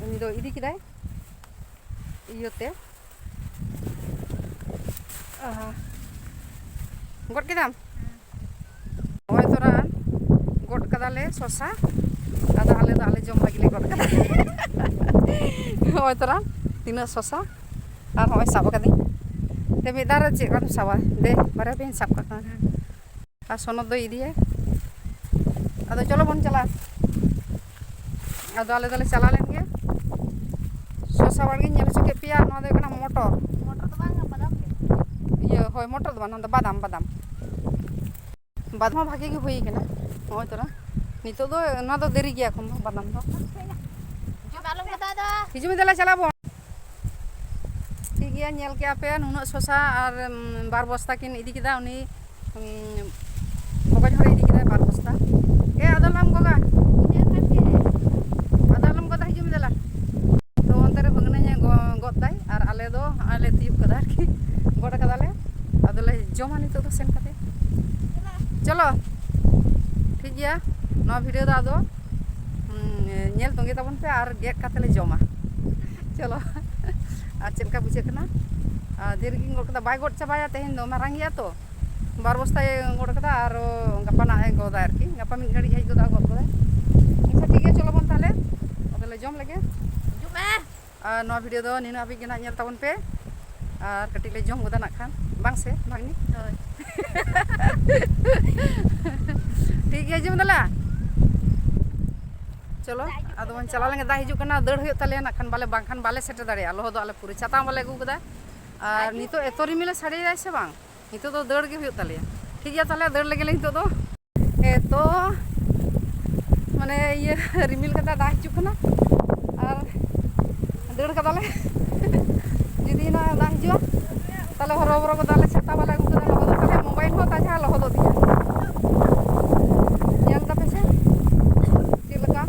ᱩᱱᱤ ᱫᱚ ᱤᱫᱤ ᱠᱮᱫᱟᱭ ᱤᱭᱟᱹᱛᱮ᱾ ᱟᱦᱟ᱾ ᱜᱚᱫ ᱠᱮᱫᱟᱢ? ᱱᱚᱜᱼᱚᱭ ᱛᱚᱨᱟ ᱜᱚᱫ ᱠᱟᱫᱟᱞᱮ ᱥᱚᱥᱟ, ᱟᱫᱚ ᱟᱞᱮ ᱫᱚ ᱟᱞᱮ ᱡᱚᱢ ᱞᱟᱹᱜᱤᱫ ᱞᱮ ᱜᱚᱫ ᱠᱟᱫᱟ᱾ ᱱᱚᱜᱼᱚᱭ ᱛᱚᱨᱟ ᱛᱤᱱᱟᱹᱜ ᱥᱚᱥᱟ, ᱟᱨ ᱱᱚᱜᱼᱚᱭ ᱥᱟᱵ ᱠᱟᱹᱫᱟᱹᱧ᱾ ᱛᱮ ᱢᱤᱫ ᱫᱷᱟᱣ ᱨᱮ ᱪᱮᱫ ᱠᱟᱢ ᱥᱟᱵᱟ? ᱫᱮ, ᱵᱟᱨᱭᱟ ᱯᱮᱭᱟᱧ ᱥᱟᱵ ᱠᱟᱜ ᱠᱟᱱᱟ᱾ ᱟᱨ ᱥᱚᱱᱚᱛ ᱫᱚᱭ ᱤᱫᱤᱭᱟ᱾ ᱟᱫᱚ ᱪᱚᱞᱚ ᱵᱚᱱ ᱪᱟᱞᱟᱜᱼᱟ᱾ ᱟᱫᱚ ᱟᱞᱮ ᱫᱚᱞᱮ ᱪᱟᱞᱟᱣ ᱞᱮᱱ ᱜᱮ᱾ ᱥᱚᱥᱟ ᱵᱟᱲᱜᱮᱧ ᱧᱮᱞ ᱦᱚᱪᱚ ᱠᱮᱫ ᱯᱮᱭᱟ, ᱱᱚᱣᱟ ᱫᱚ ᱦᱩᱭᱩᱜ ᱠᱟᱱᱟ ᱢᱚᱴᱚᱨ᱾ ᱢᱚᱴᱚᱨ ᱫᱚ ᱵᱟᱝ, ᱵᱟᱫᱟᱢ ᱜᱮ᱾ ᱤᱭᱟᱹ, ᱦᱳᱭ, ᱢᱚᱴᱚᱨ ᱫᱚ ᱵᱟᱝ, ᱱᱚᱣᱟ ᱫᱚ ᱵᱟᱫᱟᱢ, ᱵᱟᱫᱟᱢ᱾ ᱵᱟᱫᱟᱢ ᱦᱚᱸ ᱵᱷᱟᱜᱮ ᱜᱮ ᱦᱩᱭ ᱠᱟᱱᱟ᱾ ᱱᱚᱜᱼᱚᱭ ᱛᱚᱨᱟ ᱱᱤᱛᱚᱜ ᱫᱚ ᱱᱚᱣᱟ ᱫᱚ ᱫᱮᱨᱤ ᱜᱮᱭᱟ ᱮᱠᱷᱚᱱ ᱫᱚ, ᱵᱟᱱᱟᱢ ᱫᱚ᱾ ᱦᱤᱡᱩᱜ ᱢᱮ ᱫᱮᱞᱟ, ᱪᱟᱞᱟᱜ ᱵᱚᱱ᱾ ᱴᱷᱤᱠ ᱜᱮᱭᱟ, ᱧᱮᱞ ᱠᱮᱜᱼᱟ ᱯᱮ ᱱᱩᱱᱟᱹᱜ ᱥᱚᱥᱟ ᱟᱨ, ᱩᱢ, ᱵᱟᱨ ᱵᱚᱥᱛᱟ ᱠᱤᱱ ᱤᱫᱤ ᱠᱮᱫᱟ᱾ ᱩᱱᱤ, ᱩᱢ, ᱵᱚᱜᱚᱡ ᱦᱚᱲᱮ ᱤᱫᱤ ᱠᱮᱫᱟ ᱵᱟᱨ ᱵᱚᱥᱛᱟ᱾ ᱮ, ᱟᱫᱚ ᱟᱞᱚᱢ ᱜᱚᱜᱟ᱾ ᱟᱫᱚ ᱟᱞᱚᱢ ᱜᱚᱫᱟ, ᱦᱤᱡᱩᱜ ᱢᱮ ᱫᱮᱞᱟ᱾ ᱛᱚ ᱚᱱᱛᱮ ᱨᱮ ᱵᱷᱟᱹᱜᱽᱱᱟᱹᱧ ᱜᱚ-, ᱜᱚᱫ ᱫᱟᱭ ᱟᱨ ᱟᱞᱮ ᱫᱚ ᱟᱞᱮ ᱛᱤᱭᱳᱜ ᱠᱟᱫᱟ ᱟᱨᱠᱤ, ᱜᱚᱫ ᱠᱟᱫᱟᱞᱮ᱾ ᱟᱫᱚᱞᱮ ᱡᱚᱢᱟ ᱱᱤᱛᱚᱜ ᱫᱚ ᱥᱮᱱ ᱠᱟᱛᱮ᱾ ᱪᱚᱞᱚ, ᱴᱷᱤᱠ ᱜᱮᱭᱟ, ᱱᱚᱣᱟ video ᱫᱚ ᱟᱫᱚ, ᱩᱸ, ᱧᱮᱞ ᱛᱚᱸᱜᱮ ᱛᱟᱵᱚᱱ ᱯᱮ ᱟᱨ ᱜᱮᱫ ᱠᱟᱛᱮ ᱞᱮ ᱡᱚᱢᱟ᱾ ᱪᱚᱞᱚ, ᱟᱨ ᱪᱮᱫ ᱞᱮᱠᱟ ᱵᱩᱡᱷᱟᱹᱜ ᱠᱟᱱᱟ? ᱟᱨ ᱰᱷᱮᱨ ᱜᱤᱧ ᱜᱚᱫ ᱠᱟᱫᱟ, ᱵᱟᱭ ᱜᱚᱫ ᱪᱟᱵᱟᱭᱟ ᱛᱮᱦᱮᱧ ᱫᱚ, ᱢᱟᱨᱟᱝ ᱜᱮᱭᱟ ᱛᱚ᱾ ᱵᱟᱨ ᱵᱚᱥᱛᱟᱭ ᱜᱚᱫ ᱠᱟᱫᱟ, ᱟᱨᱚ ᱜᱟᱯᱟ ᱱᱟᱜ ᱮ ᱜᱚᱫᱟ ᱟᱨᱠᱤ, ᱜᱟᱯᱟ ᱢᱤᱫ ᱜᱷᱟᱹᱲᱤᱡ ᱦᱮᱡ ᱜᱚᱫᱚᱜᱼᱟ, ᱜᱚᱫ ᱜᱚᱫᱟᱭ᱾ ᱟᱪᱪᱷᱟ, ᱴᱷᱤᱠ ᱜᱮᱭᱟ, ᱪᱚᱞᱚ ᱵᱚᱱ ᱛᱟᱦᱞᱮ, ᱟᱫᱚᱞᱮ ᱡᱚᱢ ᱞᱮᱜᱮ᱾ ᱦᱤᱡᱩᱜ ᱢᱮ᱾ ᱟᱨ ᱱᱚᱣᱟ video ᱫᱚ ᱱᱤᱱᱟᱹᱜ ᱦᱟᱹᱵᱤᱡ ᱜᱮ ᱱᱟᱜ ᱧᱮᱞ ᱛᱟᱵᱚᱱ ᱯᱮ, ᱟᱨ ᱠᱟᱹᱴᱤᱡ ᱞᱮ ᱡᱚᱢ ᱜᱚᱫᱟ ᱱᱟᱜ ᱠᱷᱟᱱ, ᱵᱟᱝ ᱥᱮ, ᱵᱷᱟᱜᱽᱱᱤ? ᱦᱳᱭ᱾ ᱴᱷᱤᱠ ᱜᱮᱭᱟ, ᱦᱤᱡᱩᱜ ᱢᱮ ᱫᱮᱞᱟ᱾ ᱪᱚᱞᱚ, ᱟᱫᱚ ᱵᱚᱱ ᱪᱟᱞᱟᱣ ᱞᱮᱱ ᱜᱮ, ᱫᱟᱜ ᱦᱤᱡᱩᱜ ᱠᱟᱱᱟ, ᱫᱟᱹᱲ ᱦᱩᱭᱩᱜ ᱛᱟᱞᱮᱭᱟ ᱱᱟᱜ ᱠᱷᱟᱱ, ᱵᱟᱞᱮ, ᱵᱟᱝᱠᱷᱟᱱ ᱵᱟᱞᱮ ᱥᱮᱴᱮᱨ ᱫᱟᱲᱮᱭᱟᱜᱼᱟ, ᱞᱚᱦᱚᱫᱚᱜ ᱟᱞᱮ ᱯᱩᱨᱟᱹ᱾ ᱪᱷᱟᱛᱟ ᱦᱚᱸ ᱵᱟᱞᱮ ᱟᱹᱜᱩ ᱠᱟᱫᱟ, ᱟᱨ ᱱᱤᱛᱚᱜ ᱮᱛᱚ ᱨᱤᱢᱤᱞᱮ ᱥᱟᱰᱮᱭᱮᱫᱟᱭ ᱥᱮ ᱵᱟᱝ᱾ ᱱᱤᱛᱚᱜ ᱫᱚ ᱫᱟᱹᱲ ᱜᱮ ᱦᱩᱭᱩᱜ ᱛᱟᱞᱮᱭᱟ᱾ ᱴᱷᱤᱠ ᱜᱮᱭᱟ, ᱛᱟᱦᱞᱮ ᱫᱟᱹᱲ ᱞᱮᱜᱮ ᱞᱮ ᱱᱤᱛᱚᱜ ᱫᱚ᱾ ᱮᱛᱚ, ᱢᱟᱱᱮ, ᱤᱭᱟᱹ, ᱨᱤᱢᱤᱞ ᱠᱟᱫᱟ, ᱫᱟᱜ ᱦᱤᱡᱩᱜ ᱠᱟᱱᱟ, ᱟᱨ ᱫᱟᱹᱲ ᱠᱟᱫᱟᱞᱮ᱾ ᱡᱩᱫᱤ ᱱᱚᱣᱟ ᱫᱟᱜ ᱦᱤᱡᱩᱜᱼᱟ, ᱛᱟᱦᱞᱮ ᱦᱚᱨᱚᱵᱚᱨᱚ ᱜᱚᱫᱚᱜ ᱟᱞᱮ, ᱪᱷᱟᱛᱟ ᱵᱟᱞᱮ ᱟᱹᱜᱩ ᱠᱟᱫᱟ, ᱞᱚᱦᱚᱫᱚᱜ ᱛᱟᱞᱮ, mobile ᱦᱚᱸ ᱛᱟᱡᱟ ᱞᱚᱦᱚᱫᱚᱜ ᱛᱤᱧᱟ᱾ ᱧᱮᱞ ᱫᱟᱯᱮ ᱥᱮ ᱪᱮᱫ ᱞᱮᱠᱟ?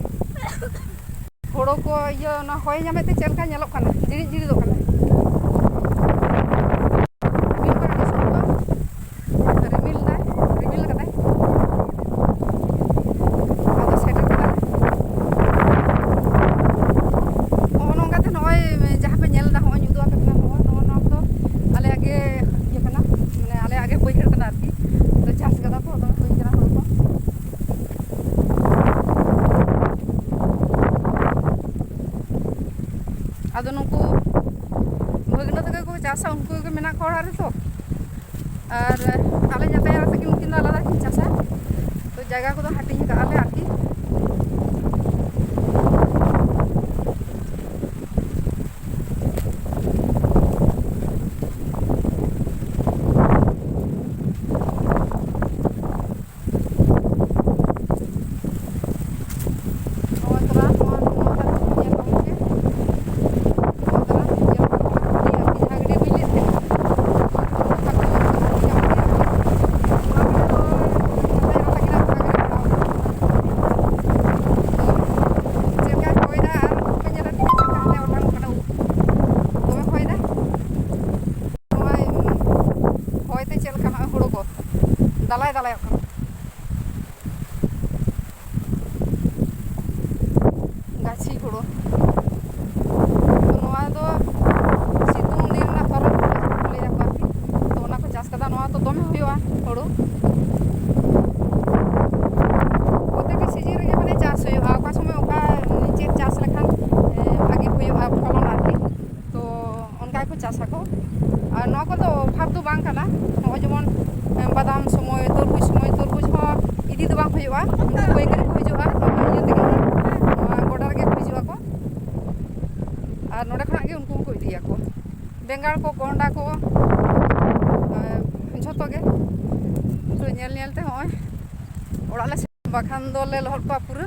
ᱦᱳᱲᱳ ᱠᱚ, ᱤᱭᱟᱹ, ᱚᱱᱟ ᱦᱚᱭ ᱧᱟᱢᱮᱫ ᱛᱮ ᱪᱮᱫ ᱞᱮᱠᱟ ᱧᱮᱞᱚᱜ ᱠᱟᱱᱟ, ᱡᱤᱲᱤᱫ ᱡᱤᱲᱤᱫᱚᱜ ᱠᱟᱱᱟ᱾ ᱨᱤᱢᱤᱞ ᱠᱟᱱᱟ ᱟᱹᱰᱤ ᱥᱚᱠᱛᱚ᱾ ᱨᱤᱢᱤᱞ ᱫᱟᱭ, ᱨᱤᱢᱤᱞ ᱠᱟᱫᱟᱭ᱾ ᱟᱫᱚ ᱥᱮᱴᱮᱨ ᱠᱮᱫᱟᱞᱮ᱾ ᱱᱚᱜᱼᱚ ᱱᱚᱝᱠᱟ ᱛᱮ ᱱᱚᱜᱼᱚᱭ ᱡᱟᱦᱟᱸ ᱯᱮ ᱧᱮᱞ ᱮᱫᱟ, ᱱᱚᱜᱼᱚᱭ ᱩᱫᱩᱜ ᱟᱯᱮ ᱠᱟᱱᱟ, ᱱᱚᱜᱼᱚᱭ ᱱᱚᱣᱟ, ᱱᱚᱣᱟ ᱠᱚᱫᱚ ᱟᱞᱮᱭᱟᱜ ᱜᱮ ᱤᱭᱟᱹ ᱠᱟᱱᱟ, ᱢᱟᱱᱮ ᱟᱞᱮᱭᱟᱜ ᱜᱮ ᱵᱟᱹᱭᱦᱟᱹᱲ ᱠᱟᱱᱟ ᱟᱨᱠᱤ᱾ ᱛᱚ ᱪᱟᱥ ᱠᱟᱫᱟ ᱠᱚ, ᱫᱚᱢᱮ ᱦᱩᱭ ᱠᱟᱱᱟ ᱦᱳᱲᱳ ᱠᱚ᱾ ᱟᱫᱚ ᱱᱩᱠᱩ ᱵᱷᱟᱹᱜᱽᱱᱟᱹ ᱛᱟᱠᱚ ᱠᱚ ᱪᱟᱥᱟ, ᱩᱱᱠᱩ ᱜᱮ ᱢᱮᱱᱟᱜ ᱠᱚᱣᱟ ᱚᱲᱟᱜ ᱨᱮᱛᱚ᱾ ᱟᱨ ᱟᱞᱮ ᱡᱟᱛᱟᱭ ᱮᱨᱟ ᱛᱟᱹᱠᱤᱱ, ᱩᱱᱠᱤᱱ ᱫᱚ ᱟᱞᱟᱫᱟ ᱠᱤᱱ ᱪᱟᱥᱟ᱾ ᱛᱚ ᱡᱟᱭᱜᱟ ᱠᱚᱫᱚ ᱦᱟᱹᱴᱤᱧ ᱟᱠᱟᱫᱼᱟ ᱞᱮ ᱟᱨᱠᱤ᱾ ᱛᱚ ᱱᱚᱣᱟ ᱫᱚ ᱥᱤᱛᱩᱝ ᱫᱤᱱ ᱨᱮᱱᱟᱜ ᱯᱚᱨᱚᱵᱽ ᱠᱚ ᱞᱟᱹᱭᱟ ᱠᱚ ᱟᱨᱠᱤ᱾ ᱛᱚ ᱚᱱᱟ ᱠᱚ ᱪᱟᱥ ᱠᱟᱫᱟ, ᱱᱚᱣᱟ ᱛᱚ ᱫᱚᱢᱮ ᱦᱩᱭᱩᱜᱼᱟ ᱦᱩᱲᱩ᱾ ᱯᱨᱚᱛᱮᱠᱴᱤ ᱥᱤᱡᱤᱱ ᱨᱮᱜᱮ ᱢᱟᱱᱮ ᱪᱟᱥ ᱦᱩᱭᱩᱜᱼᱟ, ᱚᱠᱟ ᱥᱚᱢᱚᱭ ᱚᱠᱟ ᱪᱮᱫ ᱪᱟᱥ ᱞᱮᱠᱷᱟᱱ ᱮ, ᱵᱷᱟᱜᱮ ᱦᱩᱭᱩᱜᱼᱟ ᱯᱷᱚᱞᱚᱱ ᱟᱨᱠᱤ᱾ ᱛᱚ ᱚᱱᱠᱟ ᱜᱮᱠᱚ ᱪᱟᱥ ᱟᱠᱚ᱾ ᱟᱨ ᱱᱚᱣᱟ ᱠᱚᱫᱚ ᱚᱵᱷᱟᱵᱽ ᱫᱚ ᱵᱟᱝ ᱠᱟᱱᱟ᱾ ᱱᱚᱜᱼᱚᱭ ᱡᱮᱢᱚᱱ ᱮ, ᱵᱟᱫᱟᱢ ᱥᱚᱢᱚᱭ, ᱛᱚᱨᱢᱩᱡᱽ ᱥᱚᱢᱚᱭ, ᱛᱚᱨᱢᱩᱡᱽ ᱦᱚᱸ ᱤᱫᱤ ᱫᱚ ᱵᱟᱝ ᱦᱩᱭᱩᱜᱼᱟ, ᱩᱱᱠᱩ ᱯᱟᱹᱭᱠᱟᱹᱨᱤ ᱠᱚ ᱦᱤᱡᱩᱜᱼᱟ ᱱᱚᱣᱟ ᱤᱭᱟᱹ ᱛᱮᱜᱮ, ᱱᱚᱣᱟ ᱜᱚᱰᱟ ᱨᱮᱜᱮ ᱠᱚ ᱦᱤᱡᱩᱜ ᱟᱠᱚ᱾ ᱟᱨ ᱱᱚᱰᱮ ᱠᱷᱚᱱᱟᱜ ᱜᱮ ᱩᱱᱠᱩ ᱦᱚᱸᱠᱚ ᱤᱫᱤᱭᱟᱠᱚ ᱵᱮᱸᱜᱟᱲ ᱠᱚ, ᱠᱚᱦᱰᱟ ᱠᱚ, ᱟᱨ ᱡᱷᱚᱛᱚ ᱜᱮ᱾ ᱛᱚ ᱧᱮᱞ ᱧᱮᱞ ᱛᱮ ᱦᱚᱸᱜᱼᱚᱭ ᱚᱲᱟᱜ ᱞᱮ ᱥᱮᱱ, ᱵᱟᱠᱷᱟᱱ ᱫᱚᱞᱮ ᱞᱚᱦᱚᱫ ᱠᱚᱜᱼᱟ ᱯᱩᱨᱟᱹ᱾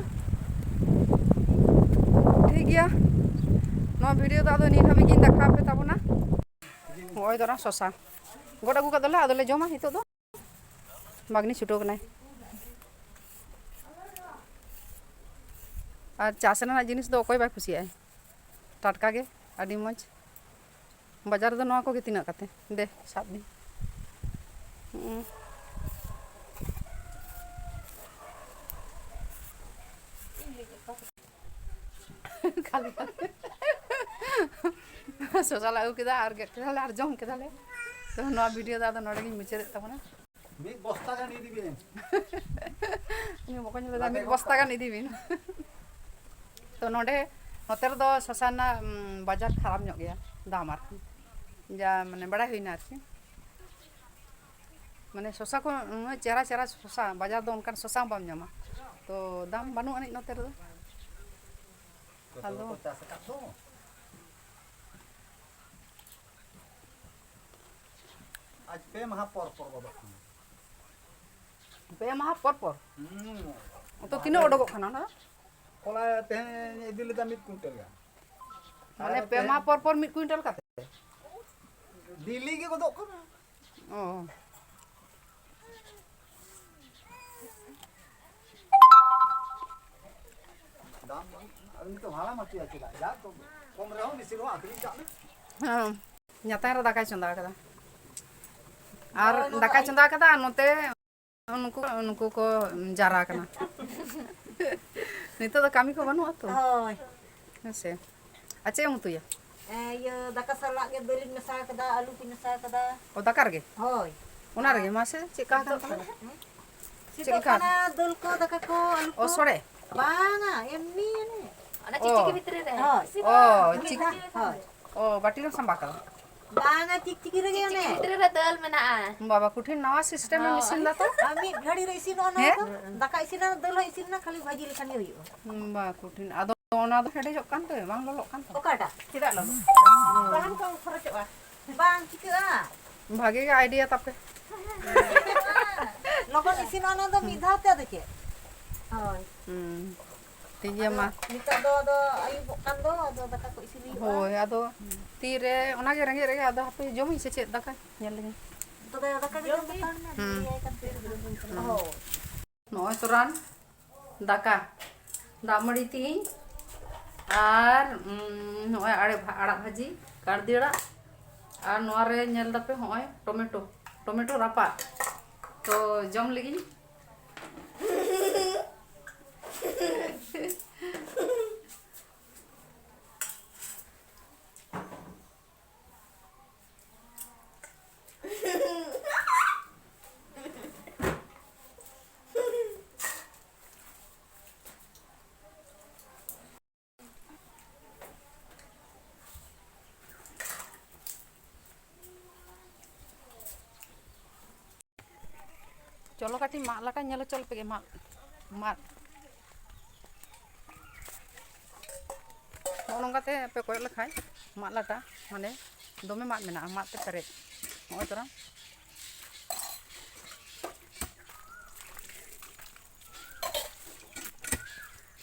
ᱴᱷᱤᱠ ᱜᱮᱭᱟ, ᱱᱚᱣᱟ ᱵᱷᱤᱰᱤᱭᱳ ᱫᱚ ᱟᱫᱚ ᱱᱤᱭᱟᱹ ᱫᱷᱟᱹᱵᱤᱡ ᱜᱤᱧ ᱫᱮᱠᱷᱟᱣ ᱟᱯᱮ ᱛᱟᱵᱚᱱᱟ᱾ ᱦᱚᱸᱜᱼᱚᱭ ᱫᱚ ᱚᱱᱟ ᱥᱚᱥᱟ ᱜᱚᱫ ᱟᱹᱜᱩ ᱠᱟᱫᱟᱞᱮ, ᱟᱫᱚᱞᱮ ᱡᱚᱢᱟ ᱱᱤᱛᱚᱜ ᱫᱚ᱾ ᱵᱟᱜᱽᱱᱤ ᱪᱷᱩᱴᱟᱹᱣ ᱠᱟᱱᱟᱭ᱾ ᱟᱨ ᱪᱟᱥ ᱨᱮᱱᱟᱜ ᱡᱤᱱᱤᱥ ᱫᱚ ᱚᱠᱚᱭ ᱵᱟᱭ ᱠᱩᱥᱤᱭᱟᱜᱼᱟ? ᱴᱟᱴᱠᱟ ᱜᱮ, ᱟᱹᱰᱤ ᱢᱚᱡᱽ᱾ ᱵᱟᱡᱟᱨ ᱨᱮᱫᱚ ᱱᱚᱣᱟ ᱠᱚᱜᱮ ᱛᱤᱱᱟᱹᱜ ᱠᱟᱛᱮ? ᱫᱮ, ᱥᱟᱵ ᱵᱤᱱ᱾ ᱦᱩᱸ᱾ ᱠᱷᱟᱹᱞᱤ ᱠᱷᱟᱹᱞᱤ᱾ ᱥᱚᱥᱟ ᱞᱮ ᱟᱹᱜᱩ ᱠᱮᱫᱟ ᱟᱨ ᱜᱮᱫ ᱠᱮᱫᱟᱞᱮ ᱟᱨ ᱡᱚᱢ ᱠᱮᱫᱟᱞᱮ᱾ ᱛᱚ, ᱱᱚᱣᱟ ᱵᱷᱤᱰᱤᱭᱳ ᱫᱚ ᱟᱫᱚ ᱱᱚᱰᱮ ᱜᱤᱧ ᱢᱩᱪᱟᱹᱫᱮᱫ ᱛᱟᱵᱚᱱᱟ᱾ ᱢᱤᱫ ᱵᱚᱥᱛᱟ ᱜᱟᱱ ᱤᱫᱤ ᱵᱤᱱ᱾ ᱩᱱᱤ ᱵᱚᱠᱚᱧ ᱞᱟᱹᱭᱫᱟ, ᱞᱟᱫᱮ "ᱢᱤᱫ ᱜᱚᱫ ᱵᱚᱥᱛᱟ ᱠᱟᱜ ᱜᱟᱱ ᱵᱤᱱ᱾ ᱤᱫᱤ ᱵᱤᱱ᱾" ᱛᱚ, ᱱᱚᱰᱮ, ᱱᱚᱛᱮ ᱨᱮᱫᱚ ᱥᱚᱥᱟ ᱨᱮᱱᱟᱜ, ᱩᱢ, ᱵᱟᱡᱟᱨ ᱠᱷᱟᱨᱟᱯ ᱧᱚᱜ ᱜᱮᱭᱟ, ᱫᱟᱢ ᱟᱨᱠᱤ, ᱡᱟ, ᱢᱟᱱᱮ, ᱵᱟᱲᱟᱭ ᱦᱩᱭᱱᱟ ᱟᱨᱠᱤ᱾ ᱢᱟᱱᱮ, ᱥᱚᱥᱟ ᱠᱚ, ᱩᱱᱟᱹᱜ ᱪᱮᱦᱨᱟ ᱪᱮᱦᱨᱟ ᱥᱚᱥᱟ, ᱵᱟᱡᱟᱨ ᱫᱚ ᱚᱱᱠᱟᱱ ᱥᱚᱥᱟ ᱦᱚᱸ ᱵᱟᱢ ᱧᱟᱢᱟ᱾ ᱛᱚ, ᱫᱟᱢ ᱵᱟᱹᱱᱩᱜ ᱟᱹᱱᱤᱡ ᱱᱚᱛᱮ ᱨᱮᱫᱚ᱾ ᱡᱚᱛᱚ ᱟᱫᱚ ᱠᱚ ᱪᱟᱥ ᱟᱠᱟᱫ ᱫᱚ᱾ ᱟᱡ ᱯᱮ ᱢᱟᱦᱟ ᱯᱚᱨ ᱯᱚᱨ ᱜᱚᱫᱚᱜ ᱠᱟᱱᱟ᱾ ᱯᱮ ᱢᱟᱦᱟ ᱯᱚᱨ ᱯᱚᱨ? ᱦᱩᱸ᱾ ᱛᱚ, ᱛᱤᱱᱟᱹᱜ ᱚᱰᱚᱠᱚᱜ ᱠᱟᱱᱟ ᱚᱱᱟ ᱫᱚ? ᱦᱚᱞᱟ ᱛᱮᱦᱮᱧ ᱤᱫᱤ ᱞᱮᱫᱟ ᱢᱤᱫ ᱠᱩᱭᱱᱴᱟᱞ ᱜᱟᱱ᱾ ᱢᱟᱱᱮ ᱟᱨ ᱯᱮ ᱛᱮᱦᱮᱧ ᱢᱟᱦᱟ ᱯᱚᱨ ᱯᱚᱨ ᱢᱤᱫ ᱠᱩᱭᱱᱴᱟᱞ ᱠᱟᱛᱮ? ᱰᱮᱞᱤ ᱜᱮ ᱜᱚᱫᱚᱜ ᱠᱟᱱᱟ᱾ ᱚ᱾ ᱫᱟᱢ ᱵᱟᱝ, ᱟᱫᱚ ᱱᱤᱛᱚᱜ ᱵᱷᱟᱲᱟ ᱢᱟ ᱪᱮᱫ ᱪᱮᱫᱟᱜ? ᱡᱟ ᱠᱚᱢ, ᱠᱚᱢ ᱨᱮᱦᱚᱸ ᱵᱮᱥᱤ ᱨᱮᱦᱚᱸ ᱟᱹᱠᱷᱨᱤᱧ ᱠᱟᱜ ᱢᱮ᱾ ᱦᱮᱸ, ᱧᱟᱛᱟᱝ ᱨᱮ ᱫᱟᱠᱟᱭ ᱪᱚᱸᱫᱟ ᱠᱟᱫᱟ᱾ ᱟᱨ ᱫᱟᱠᱟᱭ ᱪᱚᱸᱫᱟ ᱠᱟᱫᱟ, ᱟᱨ ᱱᱚᱛᱮ ᱱᱩᱠᱩ, ᱱᱩᱠᱩ ᱠᱚ ᱡᱟᱨᱟ ᱠᱟᱱᱟ᱾ ᱱᱤᱛᱚᱜ ᱫᱚ ᱠᱟᱹᱢᱤ ᱠᱚ ᱵᱟᱹᱱᱩᱜᱼᱟ ᱛᱚ᱾ ᱦᱳᱭ᱾ ᱦᱮᱸ ᱥᱮ᱾ ᱟᱨ ᱪᱮᱫ ᱮᱢ ᱩᱛᱩᱭᱟ? ᱮ, ᱤᱭᱟᱹ, ᱫᱟᱠᱟ ᱥᱟᱞᱟᱜ ᱜᱮ ᱫᱟᱹᱞᱤᱧ ᱢᱮᱥᱟ ᱠᱟᱫᱟ, ᱟᱹᱞᱩ ᱠᱚᱧ ᱢᱮᱥᱟ ᱠᱟᱫᱟ᱾ ᱚ, ᱫᱟᱠᱟ ᱨᱮᱜᱮ? ᱦᱳᱭ᱾ ᱚᱱᱟ ᱨᱮᱜᱮ? ᱢᱟᱥᱮ, ᱪᱮᱫ ᱞᱮᱠᱟ ᱟᱠᱟᱱ ᱛᱟᱢᱟ? ᱦᱮᱸ? ᱪᱮᱫ ᱥᱤᱛᱩᱜ ᱞᱮᱠᱟ? ᱠᱟᱱᱟ, ᱫᱟᱹᱞ ᱠᱚ, ᱫᱟᱠᱟ ᱠᱚ, ᱟᱹᱞᱩ ᱚ, ᱠᱚ᱾ ᱥᱚᱲᱮ? ᱵᱟᱝᱟ, ᱮᱢᱱᱤ, ᱮᱢᱱᱤ᱾ ᱚᱱᱟ ᱚ᱾ ᱪᱤᱠᱪᱤᱠᱤ ᱵᱷᱤᱛᱨᱤ ᱨᱮ? ᱦᱳᱭ᱾ ᱚ, ᱢᱤᱫ ᱪᱤᱠ- ᱫᱷᱟᱣ, ᱦᱳᱭ᱾ ᱚ, ᱵᱟᱹᱴᱤ ᱨᱮᱢ ᱥᱟᱢᱵᱟᱣ ᱠᱟᱫᱟ? ᱵᱟᱝᱟ, ᱪᱤᱠᱪᱤᱠᱤ ᱨᱮᱜᱮ ᱚᱱᱮ᱾ ᱪᱤᱠᱪᱤᱠᱤ ᱵᱷᱤᱛᱨᱤ ᱨᱮ ᱫᱟᱹᱞ ᱢᱮᱱᱟᱜᱼᱟ᱾ ᱵᱟᱵᱟ, ᱠᱩᱴᱷᱤᱱ ᱱᱟᱣᱟ system ᱮᱢ ᱦᱳᱭ᱾ ᱤᱥᱤᱱ ᱫᱟ ᱛᱚ? ᱟᱨ ᱢᱤᱫ ᱜᱷᱟᱹᱲᱤ ᱨᱮ ᱤᱥᱤᱱᱚᱜᱼᱟ ᱱᱚᱣᱟ ᱦᱮᱸ? ᱫᱚ᱾ ᱫᱟᱠᱟ ᱤᱥᱤᱱ ᱟᱨ ᱫᱟᱹᱞ ᱦᱚᱸ ᱤᱥᱤᱱ ᱮᱱᱟ, ᱠᱷᱟᱹᱞᱤ ᱵᱷᱟᱹᱡᱤ ᱞᱮᱠᱷᱟᱱ ᱜᱮ ᱦᱩᱭᱩᱜᱼᱟ᱾ ᱵᱟ, ᱠᱩᱴᱷᱤᱱ᱾ ᱟᱫᱚ ᱚᱱᱟ ᱫᱚ ᱦᱮᱰᱮᱡᱚᱜ ᱠᱟᱱ ᱛᱮ ᱵᱟᱝ ᱞᱚᱞᱚᱜ ᱠᱟᱱ ᱛᱟᱢᱟ? ᱚᱠᱟᱴᱟᱜ? ᱪᱮᱫᱟᱜ ᱞᱚᱞᱚᱜ? ᱥᱟᱦᱟᱱ ᱠᱚ ᱠᱷᱚᱨᱚᱪᱚᱜᱼᱟ᱾ ᱵᱟᱝ ᱪᱤᱠᱟᱹᱜᱼᱟ᱾ ᱵᱷᱟᱜᱮ ᱜᱮ idea ᱛᱟᱯᱮ᱾ ᱞᱚᱜᱚᱱ ᱤᱥᱤᱱᱚᱜᱼᱟ, ᱚᱱᱟ ᱫᱚ ᱢᱤᱫ ᱫᱷᱟᱣ ᱛᱮ, ᱟᱫᱚ ᱪᱮᱫ? ᱦᱳᱭ᱾ ᱦᱩᱸ᱾ ᱴᱷᱤᱠ ᱜᱮᱭᱟ, ᱟᱫᱚ ᱢᱟ᱾ ᱱᱤᱛᱚᱜ ᱫᱚ ᱟᱫᱚ ᱟᱹᱭᱩᱵᱚᱜ ᱠᱟᱱ ᱫᱚ, ᱟᱫᱚ ᱫᱟᱠᱟ ᱠᱚ ᱤᱥᱤᱱ ᱦᱩᱭᱩᱜᱼᱟ᱾ ᱦᱳᱭ, ᱟᱫᱚ ᱛᱤᱨᱮ ᱚᱱᱟᱜᱮ ᱨᱮᱸᱜᱮᱡ ᱨᱮᱸᱜᱮᱡ, ᱟᱫᱚ ᱦᱟᱯᱮ ᱡᱚᱢᱟᱹᱧ ᱥᱮ ᱪᱮᱫ ᱫᱟᱠᱟ, ᱧᱮᱞ ᱞᱮᱜᱮ᱾ ᱛᱚᱵᱮ ᱫᱟᱠᱟ ᱜᱮ ᱡᱚᱢ ᱯᱮ᱾ ᱦᱩᱸ᱾ ᱦᱳᱭ᱾ ᱱᱚᱜᱼᱚᱭ ᱛᱚᱨᱟᱱ ᱫᱟᱠᱟ, ᱫᱟᱜ ᱢᱟᱹᱰᱤ ᱛᱤᱦᱤᱧ, ᱟᱨ, ᱩᱸ, ᱱᱚᱜᱼᱚᱭ ᱟᱲᱮ ᱵᱷᱟ-, ᱟᱲᱟᱜ ᱵᱷᱟᱹᱡᱤ, ᱠᱟᱲᱫᱤ ᱟᱲᱟᱜ, ᱟᱨ ᱱᱚᱣᱟ ᱨᱮ ᱧᱮᱞ ᱫᱟᱯᱮ ᱦᱚᱸᱜᱼᱚᱭ ᱴᱚᱢᱮᱴᱳ, ᱴᱚᱢᱮᱴᱳ ᱨᱟᱯᱟᱜ᱾ ᱛᱚ ᱡᱚᱢ ᱞᱮᱜᱤᱧ᱾ ᱪᱚᱞᱚ ᱠᱟᱹᱴᱤᱡ ᱢᱟᱜ ᱞᱟᱴᱟ ᱧᱮᱞ ᱦᱚᱪᱚ ᱞᱮᱯᱮ ᱜᱮ, ᱢᱟᱜ, ᱢᱟᱜ᱾ ᱱᱚᱜᱼᱚ ᱱᱚᱝᱠᱟ ᱛᱮ ᱯᱮ ᱠᱚᱭᱚᱜ ᱞᱮᱠᱷᱟᱡ ᱢᱟᱜ ᱞᱟᱴᱟ, ᱢᱟᱱᱮ ᱫᱚᱢᱮ ᱢᱟᱜ ᱢᱮᱱᱟᱜᱼᱟ, ᱢᱟᱜ ᱛᱮ ᱯᱮᱨᱮᱡ᱾ ᱱᱚᱜᱼᱚᱭ ᱛᱚᱨᱟ᱾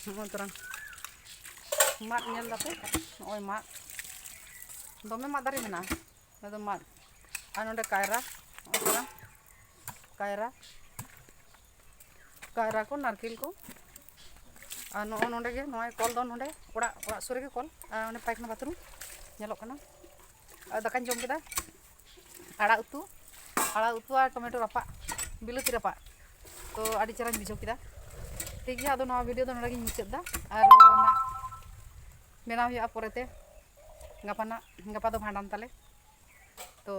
ᱱᱚᱜᱼᱚᱭ ᱛᱚᱨᱟ ᱢᱟᱫ ᱧᱮᱞ ᱫᱟᱯᱮ, ᱱᱚᱜᱼᱚᱭ ᱢᱟᱫ, ᱫᱚᱢᱮ ᱢᱟᱫ ᱫᱟᱨᱮ ᱢᱮᱱᱟᱜᱼᱟ, ᱚᱱᱟ ᱫᱚ ᱢᱟᱫ᱾ ᱟᱨ ᱱᱚᱰᱮ ᱠᱟᱭᱨᱟ, ᱱᱚᱜᱼᱚᱭ ᱛᱚᱨᱟ ᱠᱟᱭᱨᱟ, ᱠᱟᱭᱨᱟ ᱠᱚ, ᱱᱟᱨᱠᱮᱞ ᱠᱚ᱾ ᱟᱨ ᱱᱚᱜᱼᱚᱭ ᱱᱚᱰᱮ ᱜᱮ, ᱱᱚᱜᱼᱚᱭ ᱠᱚᱞ ᱫᱚ ᱱᱚᱰᱮ ᱚᱲᱟᱜ, ᱚᱲᱟᱜ ᱥᱩᱨ ᱨᱮᱜᱮ ᱠᱚᱞ, ᱟᱨ ᱚᱱᱮ ᱯᱟᱭᱠᱷᱟᱱᱟ ᱵᱟᱛᱷᱨᱩᱢ ᱧᱮᱞᱚᱜ ᱠᱟᱱᱟ᱾ ᱟᱨ ᱫᱟᱠᱟᱧ ᱡᱚᱢ ᱠᱮᱫᱟ᱾ ᱟᱲᱟᱜ ᱩᱛᱩ, ᱟᱲᱟᱜ ᱩᱛᱩ ᱟᱨ ᱴᱚᱢᱮᱴᱳ ᱨᱟᱯᱟᱜ, ᱵᱤᱞᱟᱹᱛᱤ ᱨᱟᱯᱟᱜ᱾ ᱛᱚ ᱟᱹᱰᱤ ᱪᱮᱦᱨᱟᱧ ᱵᱩᱡᱷᱟᱹᱣ ᱠᱮᱫᱟ᱾ ᱴᱷᱤᱠ ᱜᱮᱭᱟ, ᱟᱫᱚ ᱱᱚᱣᱟ video ᱫᱚ ᱱᱚᱰᱮ ᱜᱤᱧ ᱢᱩᱪᱟᱹᱫ ᱮᱫᱟ᱾ ᱟᱨ ᱚᱱᱟ ᱵᱮᱱᱟᱣ ᱦᱩᱭᱩᱜᱼᱟ ᱯᱚᱨᱮᱛᱮ᱾ ᱜᱟᱯᱟ ᱱᱟᱜ, ᱜᱟᱯᱟ ᱫᱚ ᱵᱷᱟᱸᱰᱟᱱ ᱛᱟᱞᱮ᱾ ᱛᱚ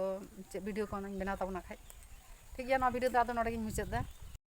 ᱪᱮᱫ ᱵᱷᱤᱰᱤᱭᱳ ᱠᱚ ᱚᱱᱟᱧ ᱵᱮᱱᱟᱣ ᱛᱟᱵᱚᱱᱟ ᱠᱷᱟᱡ᱾ ᱴᱷᱤᱠ ᱜᱮᱭᱟ, ᱱᱚᱣᱟ ᱵᱷᱤᱰᱤᱭᱳ ᱫᱚ ᱟᱫᱚ ᱱᱚᱰᱮ ᱜᱤᱧ ᱢᱩᱪᱟᱹᱫ ᱮᱫᱟ᱾